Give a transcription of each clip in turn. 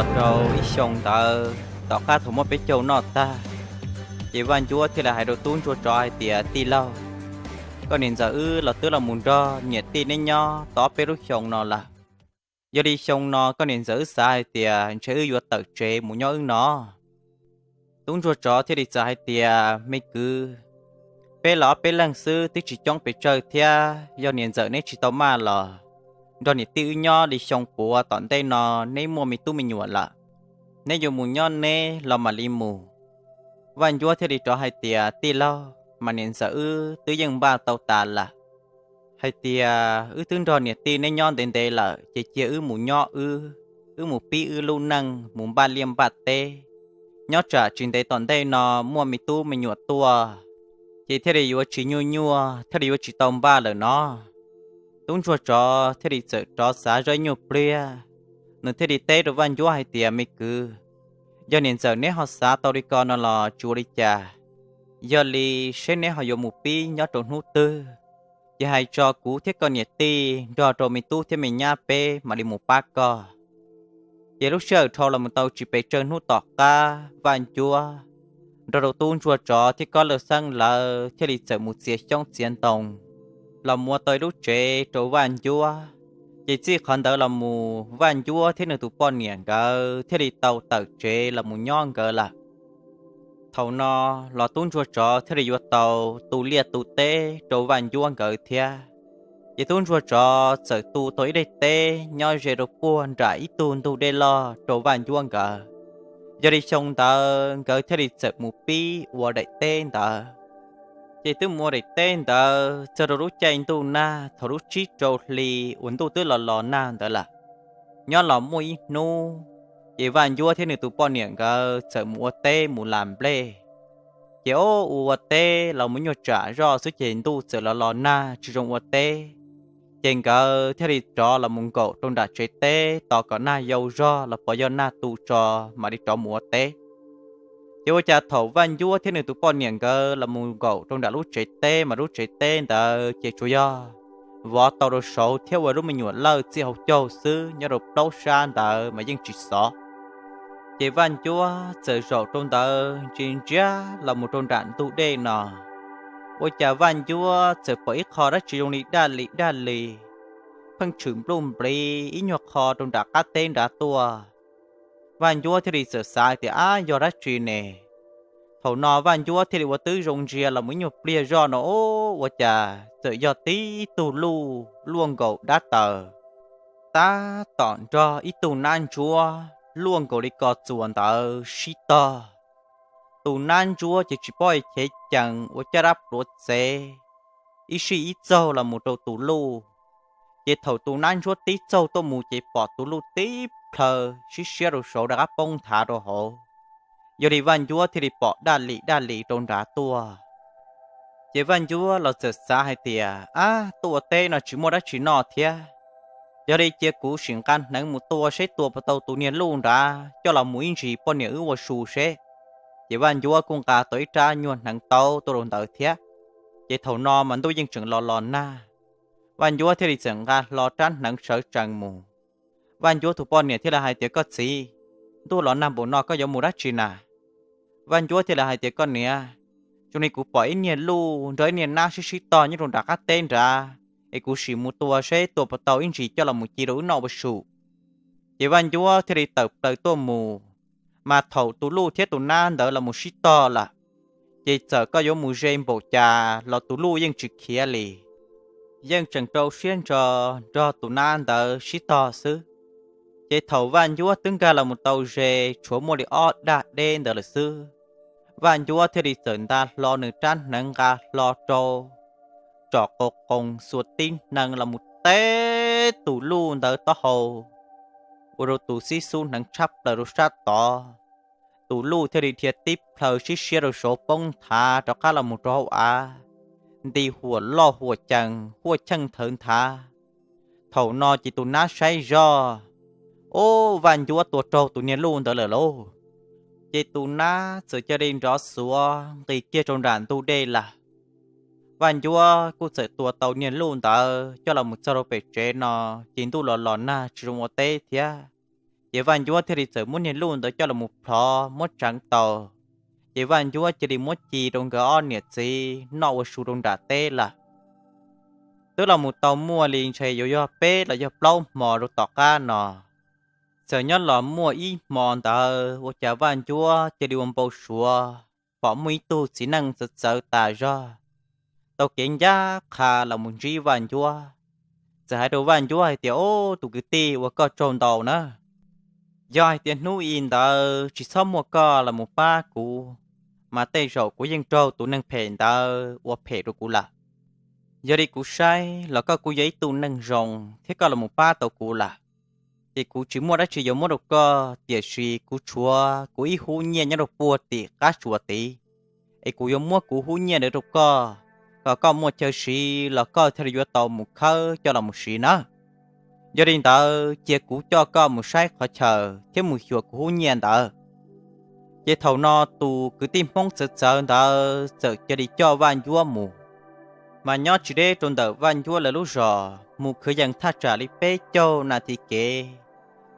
Rau ib xyoo ntawd, tom qab thaum muab peb caug noj tag, ces Vaj Ncuab thiaj li hais rau tub ntsuag tsov hais tias, Tij laug, koj niam ntxawm wb los twb los mus nrog niam tij neb nyob tau ob peb lub xyoo no lawm. Yog li xyoo no koj niam ntxawm wb xav hais tias ntshe wb yuav tawm tsev mus nyob wb no. Tub ntsuag tsov thiaj li txawm hais tias, Me kwv, peb los ob peb leeg xwb twb tsis coob pes tsawg thiab, yog niam ntxawm neb tsis tau maj los nrog niam tij wb nyob li xyoo puav tom ntej no, neb muaj me tub me nyuam lawm, neb yuav mus nyob neb los mam li mus. Vaj Ncuab thiaj li rov hais tias, Tij laug, mas niam ntxawm wb twb yeej npaj tau tas lawm, hais tias wb twb nrog niam tij neb nyob ntev ntev lawm, ces cia wb mus nyob wb, wb mus pib wb lub neej, mus npaj liaj npaj teb, nyob tsam tsis ntev tom ntej no muaj me tub me nyuam tuaj, ces thiaj li yuav tsis nyuaj nyuaj, thiaj li yuav tsis tau npaj lawm no. Tub ntsuag tsov thiaj li txawm rov xav zoj ib nyuag pliag, nws thiaj li teb rau Vaj Ncuab hais tias, Me kwv, yog niam ntxawm neb ho xav tau li ko no los tsis ua li cas, yog li seb neb ho yuav mus pib nyob rau hnub twg, ces hais tso kuv thiab koj niam tij nrog rau me tub thiab me nyab peb mam li mus pab koj. Ces lub sij hawm dhau los mus tau tsis pes tsawg hnub tom qab, Vaj Ncuab nrog rau tub ntsuag tsov thiab Kob Lawj Xeeb lawv thiaj li txawm mus txiav xyoob txiav ntoo los mus ua tau ib lub tsev rau Vaj Ncuab. Ces txij qhov ntawd los mus Vaj Ncuab thiab nws tus poj niam nkawd thiaj li tau tawm tsev los mus nyob nkawd lawm. Thaum no los tub ntsuag tsov thiaj li yuav tau tu liaj tu teb rau Vaj Ncuab nkawd thiab. Ces tub ntsuag tsov txawm tu tau ib daim teb nyob ze rau puag nram ib tug ntug dej loj rau Vaj Ncuab nkawd. Yog li xyoo ntawd nkawd thiaj li txawm mus pib ua daim teb ntawd. Ces twb mus ua daim teb ntawd txog rau lub caij ntuj nag thaum lub tsib rau hli uas ntuj twb los los nag ntawd lawm. Nyob los muaj ib hnub, ces Vaj Ncuab thiab nws tus poj niam nkawd txawm mus ua teb mus las nplej. Ces o, ua ua teb los mus nyuag tsam zoj xwb ces ntuj txawm los los nag tsis zoo ua teb. Ces nkawd thiaj li rov los mus nkaum rau nram tsev teb tos kom nag yau zog los pov yog nag tu tso mam li rov mus ua teb. Ces ua cas thaum Vaj Ncuab thiab nws tus poj niam nkawd los mus nkaum rau nram lub tsev teb mas lub tsev teb ntawd ces tsuas yog vov tau rau saud thiab ua lub me nyuam lawj txij hauv caug xwb, nyob rau plaub sab ntawd mas yeej tsis xov. Ces Vaj Ncuab txawm zaum rau ntawd ntsia ntsia los mus rau nram ntug dej no, ua cas Vaj Ncuab txawm pom ib qho dab tsi zoo li daj li daj li, pheej tshwm npluj npliv ib nyuag qho rau nram qab teb nrad tuaj. Vaj Ncuab thiaj li txawm xav tias, Ab, yog dab tsi ne? Thaum no Vaj Ncuab thiaj li ua tib zoo ntsia los mus ib nyuag pliag zoj no, o, ua cas txawm yog tib tug luj luaj nkaus dab taws, tab tom nrog ib tug nab ntsuab luaj nkaus li ko txuas ntawd sib tog. Tus nab ntsuab ces tsis paub chev cees ua caj dab pluav txev ib sij ib txaug los mus rau tus luj. Ces thaum tus nab ntsuab tib txaug tuaj mus ces pom tus luj tib plhaw sib siab rau saud rov qab poob nthav rau hauv. Yog li Vaj Ncuab thiaj li pom daj li daj li rau nrad tuaj. Ces Vaj Ncuab los txawm xav hais tias, Ab, tuaj ua teb no tsis muaj dab tsi noj thiab, yog li cia kuv sim nqa hneev mus tua seb tua puas tau tus niag luj nrad coj los mus ib ntsis poj niam wb ua su seb. Ces Vaj Ncuab kuj nqa tau ib rab nyuag hneev taub tuaj rau ntawd thiab. Ces thaum no mas ntuj yeej tseem los los nag, Vaj Ncuab thiaj li txawm nqa hlo rab hneev sawv tsees mus. Vaj Ncuab tus poj niam thiaj li hais tias, Koj txiv, ntuj los nag npaum no koj yuav mus dab tsi na? Vaj Ncuab thiaj li hais tias, Koj niam, zoo li kuv pom ib niag luj nrog ib niag nab sib sib tog nyob rau nram qab teb nrad, es kuv sim mus tua seb tua puas tau ib ntsis coj los mus ci rau wb noj ua su. Ces Vaj Ncuab thiaj li tawm plaws tuaj mus, mas thaum tus luj thiab tus nab ntawd los mus sib tog lawm, ces txawm koj yuav mus ze npaum cas los tus luj yeej tsis khiav li, yeej tseem rau siab ntso nrog tus nab ntawd sib tog xwb. Ces thaum Vaj Ncuab twb nkag los mus tau ze tshuav muaj li ob daj deb ntawd lawm xwb, Vaj Ncuab thiaj li txawm nta hlo nws rab hneev nqa hlo rau, tsom qos qoos xuas tib hneev los mus teb tus luj ntawd taub hau, ua rau tus xib xub hneev tshab plaws rau sab tod. Tus luj thiaj li dhia tib plhaw sib siab rau saud poob nthav rov qab los mus rau hauv av, nti huam loj huam cees huaj cheej thawv nthav. Thaum no ces tus nab saib zoj, ub, Vaj Ncuab tua raug tus niag luj ntawd lawm lauj. Ces tus nab txawm cia li nrov xuav nqis kiag rau nram ntug dej lawm. Vaj Ncuab kuj txawm tua tau niag luj ntawd coj los mus txog rau pem tsev no, ces ntuj los los nag tsis zoo ua teb thiab. Ces Vaj Ncuab thiaj li txawm muab niag luj ntawd coj los mus plhov muab tseev tau. Ces Vaj Ncuab cia li muab ci rau nkawd ob niam txiv noj ua su rau nram teb lawm. Twb los mus tau muaj li ntshe yuav yog peb los yog plaub hmo rau tom qab no, txawm nyob los muaj ib hmo ntawd ua cas Vaj Ncuab cia li ua npau suav pom muaj ib tug txiv neej txawv txawv tas zog tau kev ncaj qha los mus ntsib Vaj Ncuab. Txawm hais rau Vaj Ncuab hais tias, Ob, tus kwv tij, ua koj tsaug ntau na. Yog hais tias hnub i ntawd tsis txhob muaj koj los mus pab kuv, mas tej zaum kuv yeej raug tus neeg phem ntawd ua phem rau kuv lawm. Yog li kuv saib los koj kuj yog ib tug neeg zoo thiab koj los mus pab tau kuv lawm, ces kuv tsis muaj dab tsi yuav muab rau koj, tiam sis kuv tshuav kuv ib hub nyiaj nyob rau puag tim qab tsuas tid, es kuv yuav muab kuv hub nyiaj ntawd rau koj, kom koj muaj chaw siv los koj thiaj li yuav tau mus khawb coj los mus siv nawb. Yog li ntawd cia kuv coj koj mus saib qhov chaw thiab mus xyuas kuv hub nyiaj ntawd. Ces thaum no tus kwv tij Hmoob txawv txawv ntawd txawm cia li coj Vaj Ncuab mus. Mas nyob tsis deb rau ntawm Vaj Ncuab lawv lub zos mus kwv yees thaj tsam li peb caug nas this kev,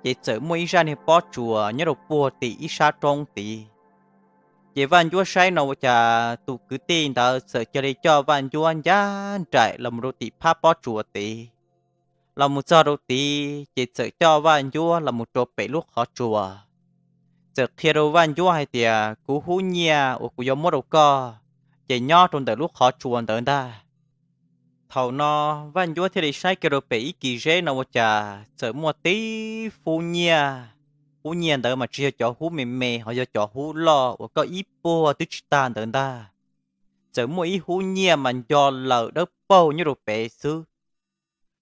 ces txawm muaj ib zaj niag pob tsuas nyob rau puag tim ib sab roob tid. Ces Vaj Ncuab saib no ua cas tus kwv tij ntawd txawm cia li coj Vaj Ncuab ncaj nraim los mus rau tim phab pob tsuas tid. Los mus txog rau tid ces txawm coj Vaj Ncuab los mus rau pem lub qhov tsua. Txawm qhia rau Vaj Ncuab hais tias, Kuv hub nyiaj uas kuv yuav muab rau koj, ces nyob rau ntawm lub qhov tsua ntawd ntag. Thaum no Vaj Ncuab thiaj li saib kiag rau pem ib kis zeb no ua cas txawm muaj tib hub nyiaj. Hub nyiaj ntawd mas tsis yog cov hub me me, ho yog cov hub loj uas koj ib puag twb tsis tag ntawd ntag. Txawm muaj ib hub nyiaj mas nco lawm dawb paug nyob rau pem xwb.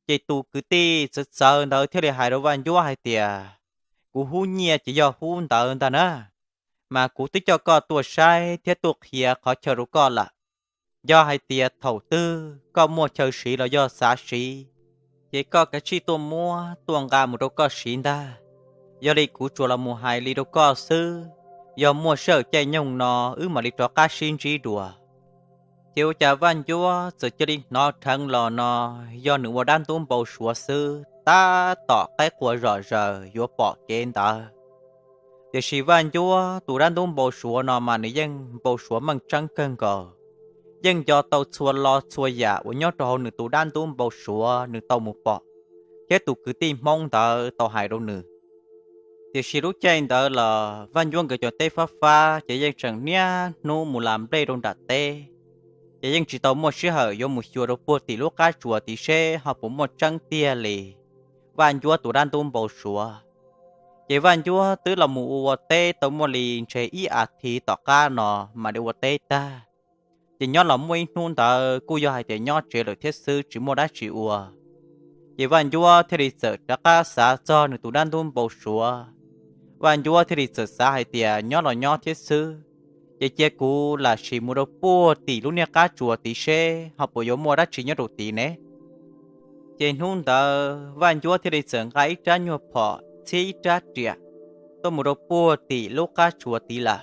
Ces tus kwv tij txawv txawv ntawd thiaj li hais rau Vaj Ncuab hais tias, Kuv hub nyiaj ces yog hub ntawd ntag na, mas kuv twb coj koj tuaj saib thiab tuaj qhia qhov chaw rau koj lawm. Yog hais tias thaum twg koj muaj chaw siv los yog xav siv, ces koj kav tsij tuaj muab tuaj nqa mus rau koj siv ntag. Yog li kuv tsuas los mus hais li rau koj xwb, yog muaj sij hawm caij nyoog no wb mam li rov qab sib ntsib dua. Ces ua cas Vaj Ncuab txawm cia li hnov rheev los no yog nws ua dab ntub npau suav xwb, tab tom qaib qua zom zaws yuav pom kev ntawd. Tiam sis Vaj Ncuab tus dab ntub npau suav no mas nws yeej npau suav meej tseeb kawg nkaus, yeej nco tau txhua lo txhua yam uas nyob rau hauv nws tus dab ntub npau suav nws tau mus pom, thiab tus kwv tij Hmoob ntawd tau hais rau nws. Tiam sis lub caij ntawd los Vaj Ncuab nkawd cov teb fab fab ces yeej tseem niaj hnub mus las nplej rau nram teb, ces yeej tsis tau muaj sij hawm yuav mus xyuas rau puag tim lub qab tsuas tid seb ho puas muaj tseeb tiag li Vaj Ncuab tus dab ntub npau suav. Ces Vaj Ncuab twb los mus ua ua teb tau muaj li ntshe ib as thiv tom qab no mam li ua teb tag. Ces nyob los muaj ib hnub ntawd kuj yog hais tias nyob tsev lawm thiab xwb, tsis muaj dab tsi ua. Ces Vaj Ncuab thiaj li txawm rov qab xav txog nws tus dab ntub npau suav. Vaj Ncuab thiaj li txawm xav hais tias nyob los nyob thiab xwb, ces cia kuv lam sim mus rau puag tim lub niag qab tsuas tid seb ho puas yuav muaj dab tsi nyob rau tid ne. Ces hnub ntawd Vaj Ncuab thiaj li txawm nqa ib rab nyuag phom txhiab ib rab riam tuaj mus rau puag tim lub qab tsuas tid lawm.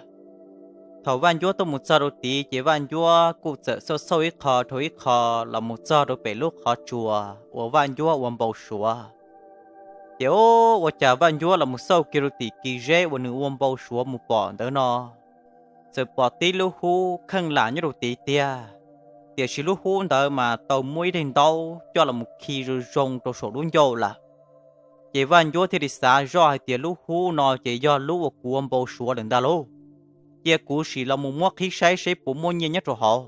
Thaum Vaj Ncuab tuaj mus txog rau tid ces Vaj Ncuab kuj txawm xauj xauj ib qho dhau ib qho los mus txog rau pem lub qhov tsua uas Vaj Ncuab ua npau suav. Ces ua cas Vaj Ncuab los mus xauj kiag rau tim kis zeb uas nws ua npau suav mus pom ntawd no, txawm pom tib lub hub kheej lam nyob rau tid tiag. Tiam sis lub hub ntawd mas tau muab ib daim ntaub coj los mus khi zoo zoo rau saum lub ncauj lawm. Ces Vaj Ncuab thiaj li xav zoj hais tias lub hub no ces yog lub uas kuv ua npau suav lawm ntag lauj. Cia kuv sim los mus muab qhib saib seb puas muaj nyiaj nyob rau hauv.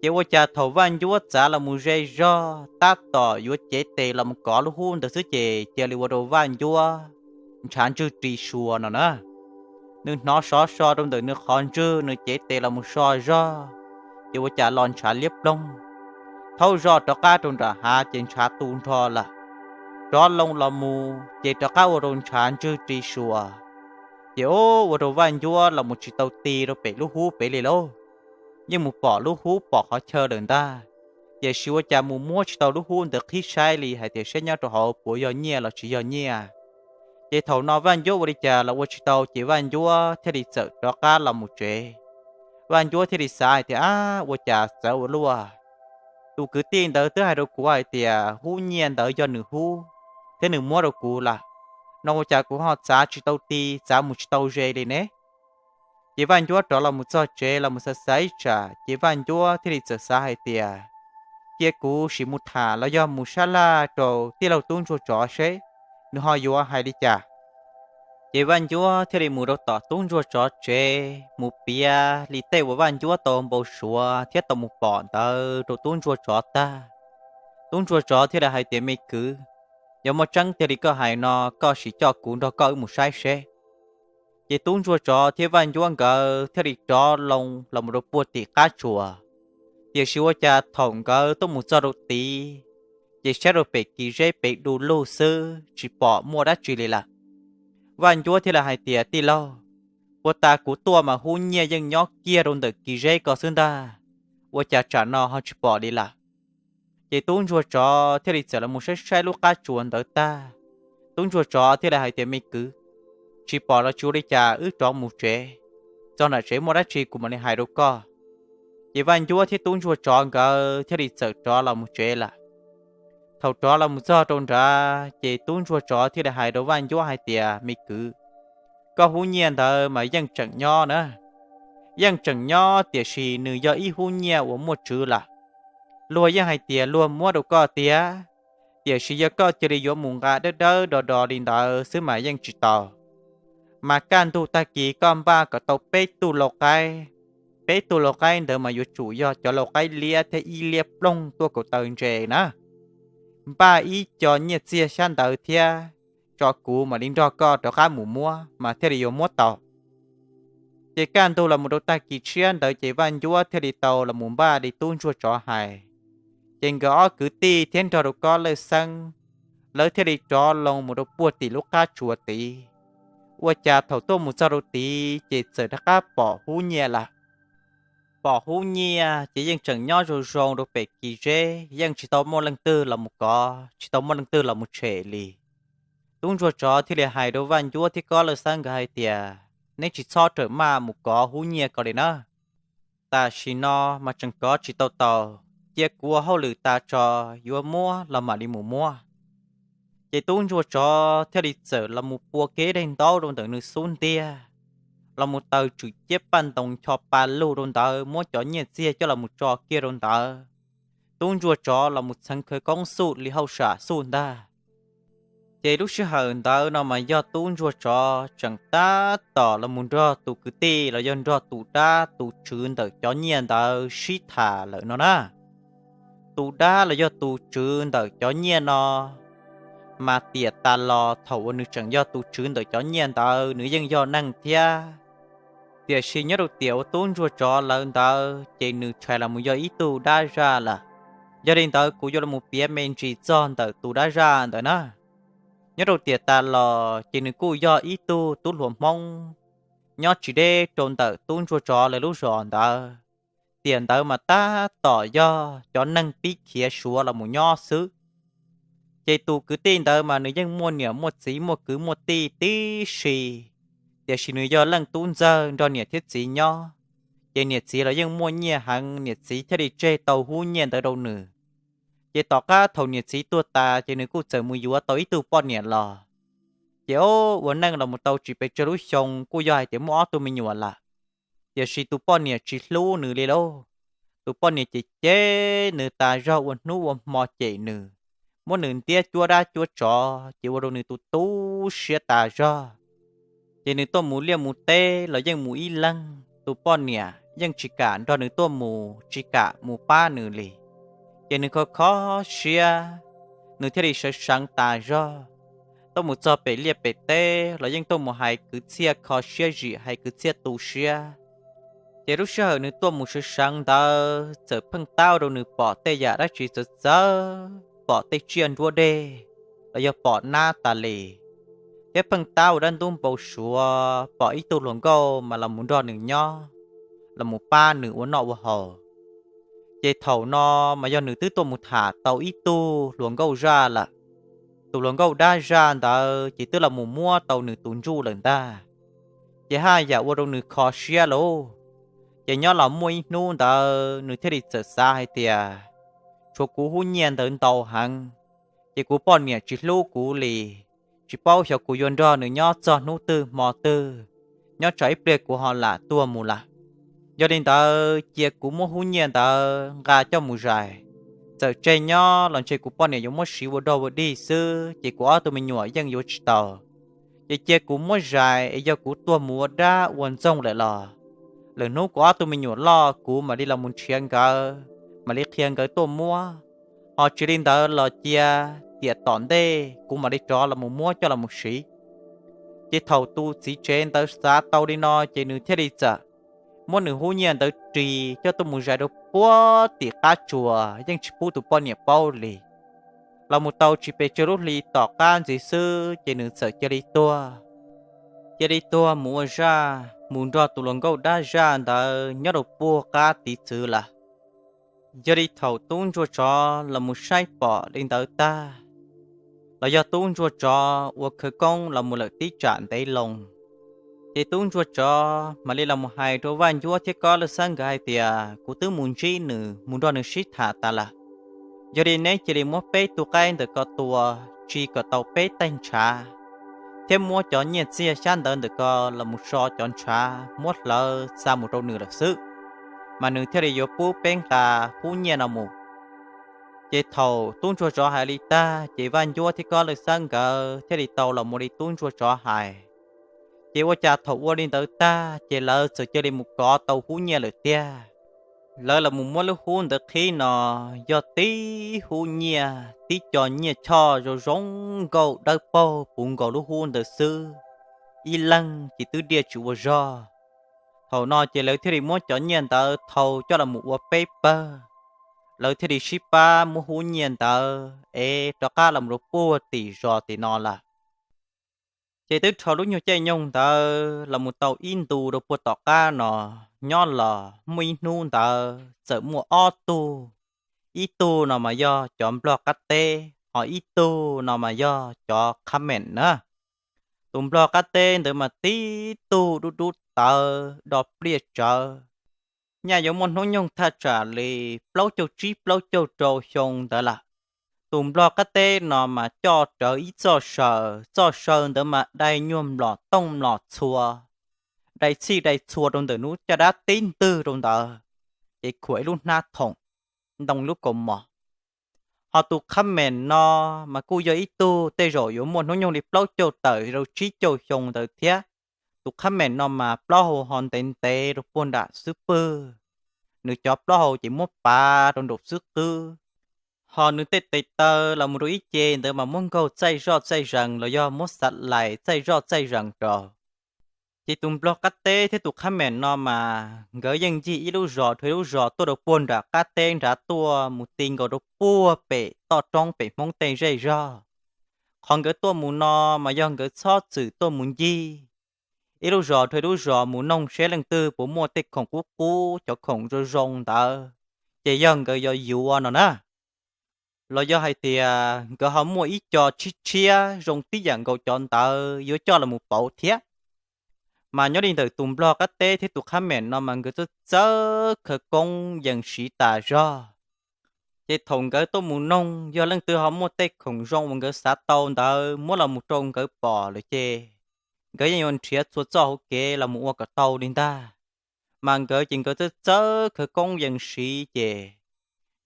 Ces ua cas thaum Vaj Ncuab txav los mus ze zog tab tom yuav cev tes los mus kov lub hub ntawd xwb ces cia li ua rau Vaj Ncuab ntshav ntswg ri sua no na. Nws hnov sov so rau ntawm nws qhov ntswg, nws cev tes los mus so zog, ces ua cas los ntshav liab ploog. Thaub zog rov qab rau nram hav ces ntshav tu nrho lawm. Rov loo los mus ces rov qab ua rau ntshav ntswg ri sua. Ces ua rau Vaj Ncuab los mus tsis tau ti rau pem lub hub pem li lauj. Yeej mus pom lub hub pom qhov chaw lawm ntag, tiam sis ua cas mus muab tsis tau lub hub ntawd qhib saib li hais tias saib nyob rau hauv puas yog nyiaj los tsis yog nyiaj. Ces thaum no Vaj Ncuab ua li cas los ua tsis tau ces Vaj Ncuab thiaj li txawm rov qab los mus tsev. Vaj Ncuab thiaj li xav hais tias, Ab, ua cas txawv ua luaj. Tus kwv tij ntawd twb hais rau kuv hais tias hub nyiaj ntawd yog nws hub thiab nws muab rau kuv lawm. no ua cas kuv ho txav tsis tau ti, txav mus tsis tau ze li ne? Ces Vaj Ncuab rov los mus txog tsev los mus xav xav ib tsam ces Vaj Ncuab thiaj li txawm xav hais tias, cia kuv sim mus tham los yog mus sab laj rau tij laug tub ntsuag tsov seb nws ho yuav hais li cas. Ces Vaj Ncuab thiaj li mus rau tom tub ntsuag tsov tsev mus piav li tej uas Vaj Ncuab tau npau suav thiab tau mus pom ntawd rau tub ntsuag tsov tag. Tub ntsuag tsov thiaj li hais tias, me kwv, yog muaj tseeb tiag li koj hais no, koj sim coj kuv nrog koj wb mus saib seb. Ces tub ntsuag tsov thiab Vaj Ncuab nkawd thiaj li rov loo los mus rau puag tim qab tsuas. Tiam sis ua cas thaum nkawd tuaj mus txog rau tid, ces saib rau pem kis zeb pem du lug xwb tsis pom muaj dab tsi li lawm. Vaj Ncuab thiaj li hais tias, tij laug, puag ta kuv tuaj mas hub nyiaj yeej nyob kiag rau ntawm kis zeb ko xwb ntag, ua cas tsam no ho tsis pom li lawm? Ces tub ntsuag tsov thiaj li txawm los mus saib saib lub qab tsuas ntawd tag, tub ntsuag tsov thiaj li hais tias, me kwv, tsis pom los tsis ua li cas, wb rov mus tsev, txog nram tsev muaj dab tsi kuv mam li hais rau koj. Ces Vaj Ncuab thiab tub ntsuag tsov nkawd thiaj li txawm rov los mus tsev lawm. Thaum rov los mus txog rau nrad ces tub ntsuag tsov thiaj li hais rau Vaj Ncuab hais tias, me kwv, koj hub nyiaj ntawd mas yeej tseem nyob na, yeej tseem nyob tiam sis nws yog ib hub nyiaj uas muaj tswv lawm. Luag yeej hais tias luag muab rau koj tiag, tiam sis yog koj cia li yuav mus nqa dawb dawb do do li ntawd xwb mas yeej tsis tau. Mas kaj ntug tag kis koj npaj kom tau peb tug lau qaib, peb tug lau qaib ntawd mas yuav tsum yog cov lau qaib liab thiab ib liab ploog tuaj kaum taw ntses na. Npaj ib co nyiaj txiag xyab ntawv thiab, tso kuv mam li nrog koj rov qab mus muab mas thiaj li yuav muab tau. Ces kaj ntug los mus rau tag kis tshiab ntawd ces Vaj Ncuab thiaj li tau los mus npaj li tub ntsuag tsov hais. Ces nkawd ob kwv tij thiab nrog rau Kob Lawj Xeeb, lawv thiaj li rov loo mus rau puag tim lub qab tsuas tid. Ua cas thaum tuaj mus txog rau tid ces txawm rov qab pom hub nyiaj lawm. Pom hub nyiaj ces yeej tseem nyob zoo zoo rau pem kis zeb, yeej tsis tau muaj leej twg los mus kov, tsis tau muaj leej twg los mus tshem li. Tub ntsuag tsov thiaj li hais rau Vaj Ncuab thiab Kob Lawj Xeeb nkawd hais tias, neb tsis txhob rawm maj mus kov hub nyiaj ko li na. Tam sim no mas tseem kov tsis tau tau, cia kuv ua hauj lwm tas tso, yuav muab los mam li mus muab. Ces tub ntsuag tsov thiaj li txawm los mus pua kev daig ntaub rau ntawm nws xub ntiag, los mus taws tswm ciab paj ntoos ncho pa lug rau ntawd, muab cov nyiaj txiag coj los mus tso kiag rau ntawd. Tub ntsuag tsov los mus txheev khawv koob xuj li hauj sam xuj ntag. Ces lub sij hawm ntawd no mas yog tub ntsuag tsov tseem tab tom los mus nrog tus kwv tij los yog nrog tus dab tus tswv ntawm cov nyiaj ntawd sib tham lawm no na. Tus dab los yog tus tswv ntawm cov nyiaj no mas tiam tas los thaum uas nws tseem yog tus tswv ntawm cov nyiaj ntawd nws yeej yog neeg thiab. Tiam sis nyob rau tiam uas tub ntsuag tsov lawv ntawd ces nws tshais los mus yog ib tug dab zaj lawm. Yog li ntawd kuv yuav los mus piav me ntsis txog ntawm tus dab zaj ntawd na. Nyob rau tiam tas los ces nws kuj yog ib tug tub hluas Hmoob nyob tsis deb rau ntawm tub ntsuag tsov lawv lub zos ntawd. Tiam ntawd mas tab tom yog cov neeg pib khiav Suav los mus nyob xwb. Ces tus kwv tij ntawd mas nws yeej muaj niam muaj txiv muaj kwv muaj tij tib si, tiam sis nws yog leej tub ntxawg nrog niam thiab txiv nyob. Ces niam txiv los yeej muaj nyiaj heev, niam txiv thiaj li tseg tau hub nyiaj ntawd rau nws. Ces tom qab thaum niam txiv tuag tas ces nws kuj txawm mus yuav tau ib tug poj niam los. Ces o, ua neej los mus tau tsis pes tsawg lub xyoo kuj yog hais tias muaj ob tug me nyuam lawm. Tiam sis tus poj niam tsis hlub nws li lauj. Tus poj niam ces cem nws tas zog, ua hnub ua hmo cem nws, muab nws ntiab cuab dab cuab tsov, ces ua rau nws tu tu siab tas zog. Ces nws tuaj mus liaj mus teb los yeej mus ib leeg, tus poj niam yeej tsis kam nrog nws tuaj mus, tsis kam mus pab nws li. Ces nws kho kho siab, nws thiaj li sawv seev tas zog. Tuaj mus txog pem liaj pem teb los yeej tuaj mus hais kwv txhiaj kho siab zim, hais kwv txhiaj tu siab. Ces lub sij hawm nws tuaj mus sawv seev ntawd txawm pheej tab rau nws pom tej yam dab tsi txawv txawv, pom tej tsiaj nruab deg, los yog pom nab tas li, thiab pheej tab ua dab ntub npau suav pom ib tug hluas nkauj mas los mus nrog nws nyob, los mus pab nws ua noj ua haus. Ces thaum no mas yog nws twb tuaj mus tham tau ib tug hluas nkauj zaj lawm. Tus hluas nkauj dab zaj ntawd ces twb los mus muab tau nws tus ntsuj lawm ntag. Ces haj yam ua rau nws kho siab lauj. Ces nyob los muaj ib hnub ntawd nws thiaj li txawm xav hais tias, tshuav kuv hub nyiaj ntawd ntau heev, ces kuv poj niam tsis hlub kuv li, tsis paub xyov kuv yuav nrog nws nyob txog hnub twg hmo twg, nyob tsam ib pliag kuv ho lam tuag mus lawm. Yog li ntawd cia kuv muab hub nyiaj ntawd nqa coj mus zais, txawm tseg nyob los ntshe kuv poj niam yuav muab siv ua dog ua dig xwb ces kuv ob tug me nyuam yeej yuav tsis tau. Ces cia kuv muab zais es yog kuv tuag mus ua dab ua ntxoog lawm los, lwm hnub kuv ob tug me nyuam loj kuv mam li los mus nrhiav nkawd, mam li qhia nkawd tuaj muab. Ho tsis li ntawd los cia tiam tom ntej kuv mam li rov los mus muab coj los mus siv. Ces thaum tus txiv tsev ntawd xav tau li no ces nws thiaj li txawm muab nws hub nyiaj ntawd ris coj tuaj mus zais rau puag tim qab tsuas yeej tsis pub tus poj niam paub li. Los mus tau tsis pes tsawg lub hli tom qab ntxiv xwb ces nws txawm cia li tuag. Cia li tuag mus ua zaj mus nrog tus hluas nkauj dab zaj ntawd nyob rau puag qab tiv txwv lawm. Yog li thaum tub ntsuag tsov los mus saib pom li ntawd tag, los yog tub ntsuag tsov ua khawv koob los mus lawm tib tsam ntev loo, ces tub ntsuag tsov mam li los mus hais rau Vaj Ncuab thiab Kob Lwj Xab nkawd hais tias kuv twb mus ntsib nws mus nrog nws sib tham tas lawm. Yog li neb cia li muab peb tug qaib ntawm ko tua, tsis kom tau peb taig ntshav, thiab muab cov nyiaj txiag xyab ntawv ntawm ko los mus so cov ntshav muab hlawv xa mus rau nws lawm xwb, mas nws thiaj li yuav pub peb nqa hub nyiaj no mus. Ces thaum tub ntsuag tsov hais li tag ces Vaj Ncuab thiab Kob Lwj Xab nkawd thiaj li tau los mus li tub ntsuag tsov hais. Ces ua cas thaum ua li ntawd tag ces lawv txawm cia li mus kov tau hub nyiaj lawm tiag. Lawv los mus muab lub hub ntawd qhib no yog tib hub nyiaj tib co nyiaj choj zoo zoo nkauj dawb paug puv nkaus lub hub ntawd xwb, ib leeg ces twb diaj tsis ua zog. Thaum no ces lawv thiaj li muab cov nyiaj ntawd thau coj los mus ua peb pawg. Lawv thiaj li sib pab muab hub nyiaj ntawd es rov qab los rau puag tim zos tim no lawm. Ces twb dhau lub nyuag caij nyoog ntawd los mus tau ib ntu rau puag tom qab no, nyob los muaj ib hnub ntawd txawm muaj ob tug, ib tug no mas yog cov nplog qab teb, ho ib tug no mas yog cov Khab Meem na. Tus nplog qab teb ntawd mas tib tug dub dub tawv do pliaj tsawv, nyaj yuav muaj hnub nyoog thaj tsam li plaub caug tsib plaub caug rau xyoo ntawd lawm. Tus nplog qab teb no mas coj rawv ib txoj saw, txoj saw ntawd mas dai nyuag mlom tooj mlom txhua, dai txhij dai txhua rau ntawm nub caj dab tib ntwg rau ntawd, ces khuam ib lub hnab thoom, ntoo lub kaus mom. Ho tus Khab Meem no mas kuj yog ib tug tej zaum yuav muaj hnub nyoog li plaub caug tawm rau tsib caug xyoo ntawd thiab. Tus Khab Meem no mas plaub hau ho ntev ntev rau puag nram xub pwg, nws cov plaub hau ces muab pav rau nraum xub qwb, ho nws tej tes taw los mus rau ib ce ntawd mas muab nkaug txaij zoj txaij zees los yog muab xav lais txaij zoj txaij zees rau. Ces tus nplog qab teb thiab tus Khab Meem no mas nkawd yeej ncig ib lub zos dhau ib lub zos tuaj rau puag nram qab teb nrad tuaj mus ti nkaus rau puag pem toj roob pem Hmoob tej zej zog. Qhov nkawd tuaj mus no mas yog nkawd txhob txwm tuaj mus ncig ib lub zos dhau ib lub zos mus noog seb leej twg puas muaj tej khoom qub qub, cov khoom zoo zoo ntawd, ces yog nkawd yuav yuav no na. Los yog hais tias nkawd ho muaj ib co tshiab tshiab zoo tib yam nkaus cov ntawd yuav coj los mus pauv thiab. Mas nyob li ntawm tus nplog qab teb thiab tus Khab Meem no mas nkawd txawj txawj khawv koob yees siv tas zog. Ces thaum nkawd tuaj mus noog yog leej twg ho muaj tej khoom zoo uas nkawd xav tau ntawd muab los mus rau nkawd pom lawm ces nkawd yeej yuav nrhiav txhua txoj hauv kev los mus ua kom tau li ntag. Mas nkawd ces nkawd txawj txawj khawv koob yees siv ces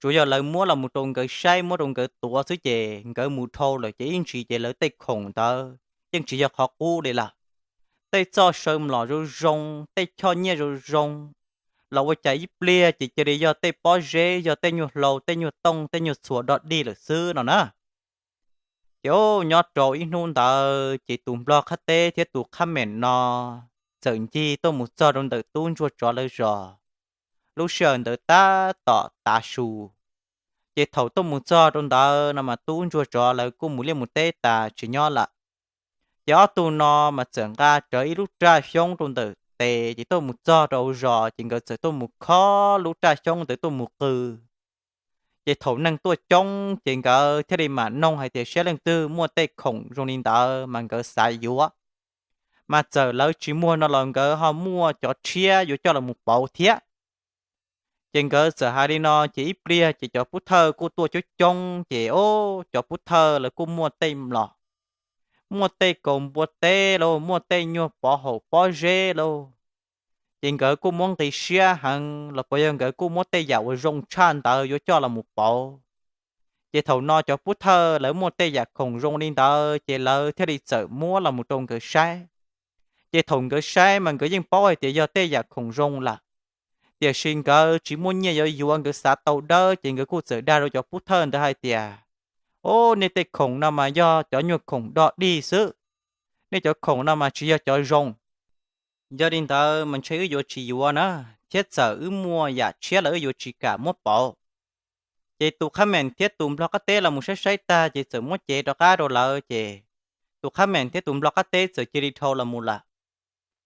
tsuas yog lawv muab los mus rau nkawd saib muab rau nkawd tuav xwb ces nkawd mus dhau lawm ces ib ntsis ces lawv tej khoom ntawd yeej tsis yog qhov qub li lawm. Tej txoj saw mlom zoo zoo, tej choj nyiaj zoo zoo, los ua cas ib pliag ces cia li yog tej pob zeb, yog tej nyuag hlau, tej nyuag tooj, tej nyuag txhuas dog dig lawm xwb no na. Ces nyob rau ib hnub ntawd ces tus nplog qab teb thiab tus Khab Meem no txawm ncig tuaj mus txog rau ntawm tub ntsuag tsov lawv zos. Lub sij hawm ntawd tab tom tav su, ces thaum tuaj mus txog rau ntawd no mas tub ntsuag tsov lawv kuj mus liaj mus teb tas tsis nyob lawm. Ces ob tug no mas txawm nqa rawv ib lub raj xyoob rau ntawm tes ces tuaj mus txog rau hauv zos ces nkawd txawm tuaj mus khob lub raj xyoob ntawd tuaj mus qw. Ces thaum neeg tuaj coob ces nkawd thiaj li mam noog hais tias saib leej twg muaj tej khoom zoo li ntawd mas nkawd xav yuav. Mas txawm lawv tsis muag no los nkawd ho muaj cov tshiab yuav coj los mus pauv thiab. Ces nkawd txawm hais li no ces ib pliag ces cov pub thawj kuj tuaj coob coob ces o, cov pub thawj lawv kuj muaj tej mlom. muaj tej kaus npua teb lauj, muaj tej nyuag pov haum pob zeb lauj. Ces nkawd kuj muab nqi siab heev los puas yog nkawd kuj muab tej yam uas zoo tshaj ntawd yuav coj los mus pauv. Ces thaum no cov pov thawj lawv muaj tej yam khoom zoo li ntawd ces lawv thiaj li txawm muab los mus rau nkawd saib. Ces thaum nkawd saib mas nkawd yeej paub hais tias yog tej yam khoom zoo lawm, tiam sis nkawd tsis muaj nyiaj yuav yuav, nkawd xav tau dawb ces nkawd kuj txawm dag rau cov pov thawj ntawd hais tias, Ob, nej tej khoom no mas yog cov nyuag khoom dog dig xwb, nej cov khoom no mas tsis yog cov zoo. Yog li ntawd mas ntshe wb yuav tsis yuav na, thiab txawm wb muaj yam tshiab los wb yuav tsis kam muab pauv. Ces tus khab meem thiab tus nplog qab teb los mus saib saib tag ces txawm muab cev rov qab rau lawv ces tus khab meem thiab tus nplog qab teb txawm cia li dhau los mus lawm.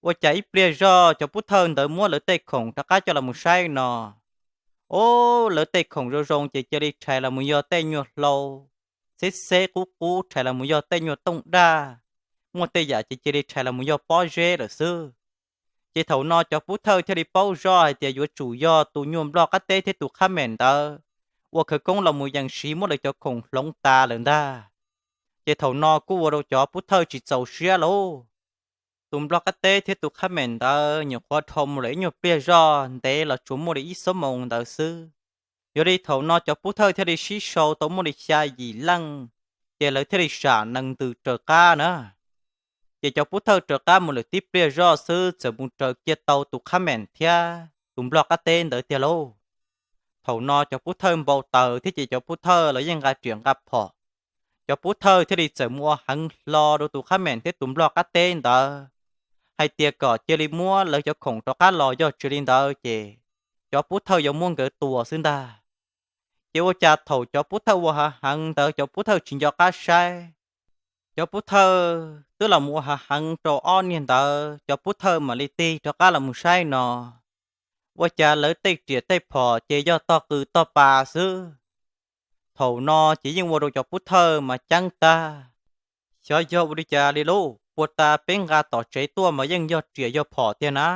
Ua cas ib pliag zoj cov pov thawj ntawd muab lawv tej khoom rov qab coj los mus saib no, ob, lawv tej khoom zoo zoo ces cia li rhais los mus yog tej nyuag hlau xeb xeb qub qub, rhais los mus yog tej nyuag tooj daj, muaj tej yam ces cia li rhais los mus yog pob zeb lawm xwb. Ces thaum no cov pov thawj thiaj li paub zoj hais tias yuav tsum yog tus nyuag nplog qab teb thiab tus khab meem ntawd ua khawv koob los mus yees siv muab lawv cov khoom hloov tas lawm ntag. Ces thaum no kuj ua rau cov pov thawj tsis txaus siab lauj. Tus nplog qab teb thiab tus khab meem ntawd nyuam qhuav dhau mus lawm ib nyuag pliag zoj ntev los tsuas muaj li ib xuab moos ntawd xwb. Yog li thaum no cov pov thawj thiaj li sib sau tau muaj li xya yim leej, ces lawv thiaj li sam nees ntws raws qab na. Ces cov pov thawj raws qab mus lawm tib pliag zoj xwb txawm mus raws kiag tau tus khab meem thiab tus nplog qab teb ntawd tiag lauj. Thaum no cov pov thawj npau taws thiab ces cov pov thawj los yeej nqa riam nqa phom. Cov pov thawj thiaj li txawm mus ua heev hlo rau tus khab meem thiab tus nplog qab teb ntawd hais tias kom cia li muab lawv cov khoom rov qab los, yog tsis li ntawd ces cov pov thawj yuav muab nkawd tua xwb ntag. Ces ua cas thaum cov pov thawj ua hav heev ntawd cov pov thawj tsis nco qab saib, cov pov thawj twb los mus ua hav heev rau ob niag ntawd, cov pov thawj mam li tig rov qab los mus saib no, ua cas lawv tej riam tej phom ces yog tog qws tog pas xwb. Thaum no ces yeej ua rau cov pov thawj mas ceeb tag, xyov yog ua li cas li lauj, puag ta peb nqa tom tsev tuaj mas yeej yog riam yog phom tiag na,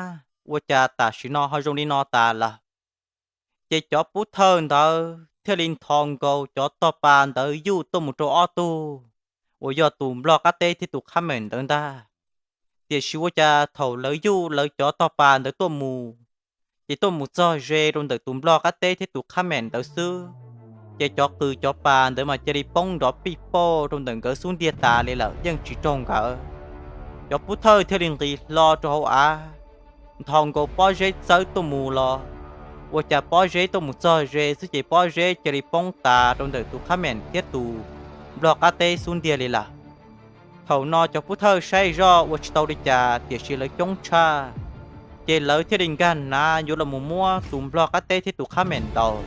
ua cas tam sim no ho zoo li no tas lawm. Ces cov pov thawj ntawd thiaj li ntho nkaus cov tog pas ntawd yuj tuaj mus rau ob tug uas yog tus nplog qab teb thiab tus khab meem ntawd ntag. Tiam sis ua cas thaum lawv yuj lawv cov tog pas ntawd tuaj mus, ces tuaj mus txog ze rau ntawm tus nplog qab teb thiab tus khab meem ntawd xwb, ces cov qws cov pas ntawd mas cia li poob nrov pij pauj rau ntawm nkawd xub ntiag tas li lawm, yeej tsis raug nkawd. Cov pov thawj thiaj li nqis hlo rau hauv av, nthos nkaus pob zeb txawb tuaj mus los, ua cas pob zeb tuaj mus txog ze xwb ces pob zeb cia li poob tas rau ntawm tus khab meem thiab tus nplog qab teb xub ntiag li lawm. Thaum no cov pov thawj saib zoj ua tsis tau li cas tiam sis lawv coob tshaj, ces lawv thiaj li nkag nav yuav los mus muab tus nplog qab teb thiab tus khab meem ntaus.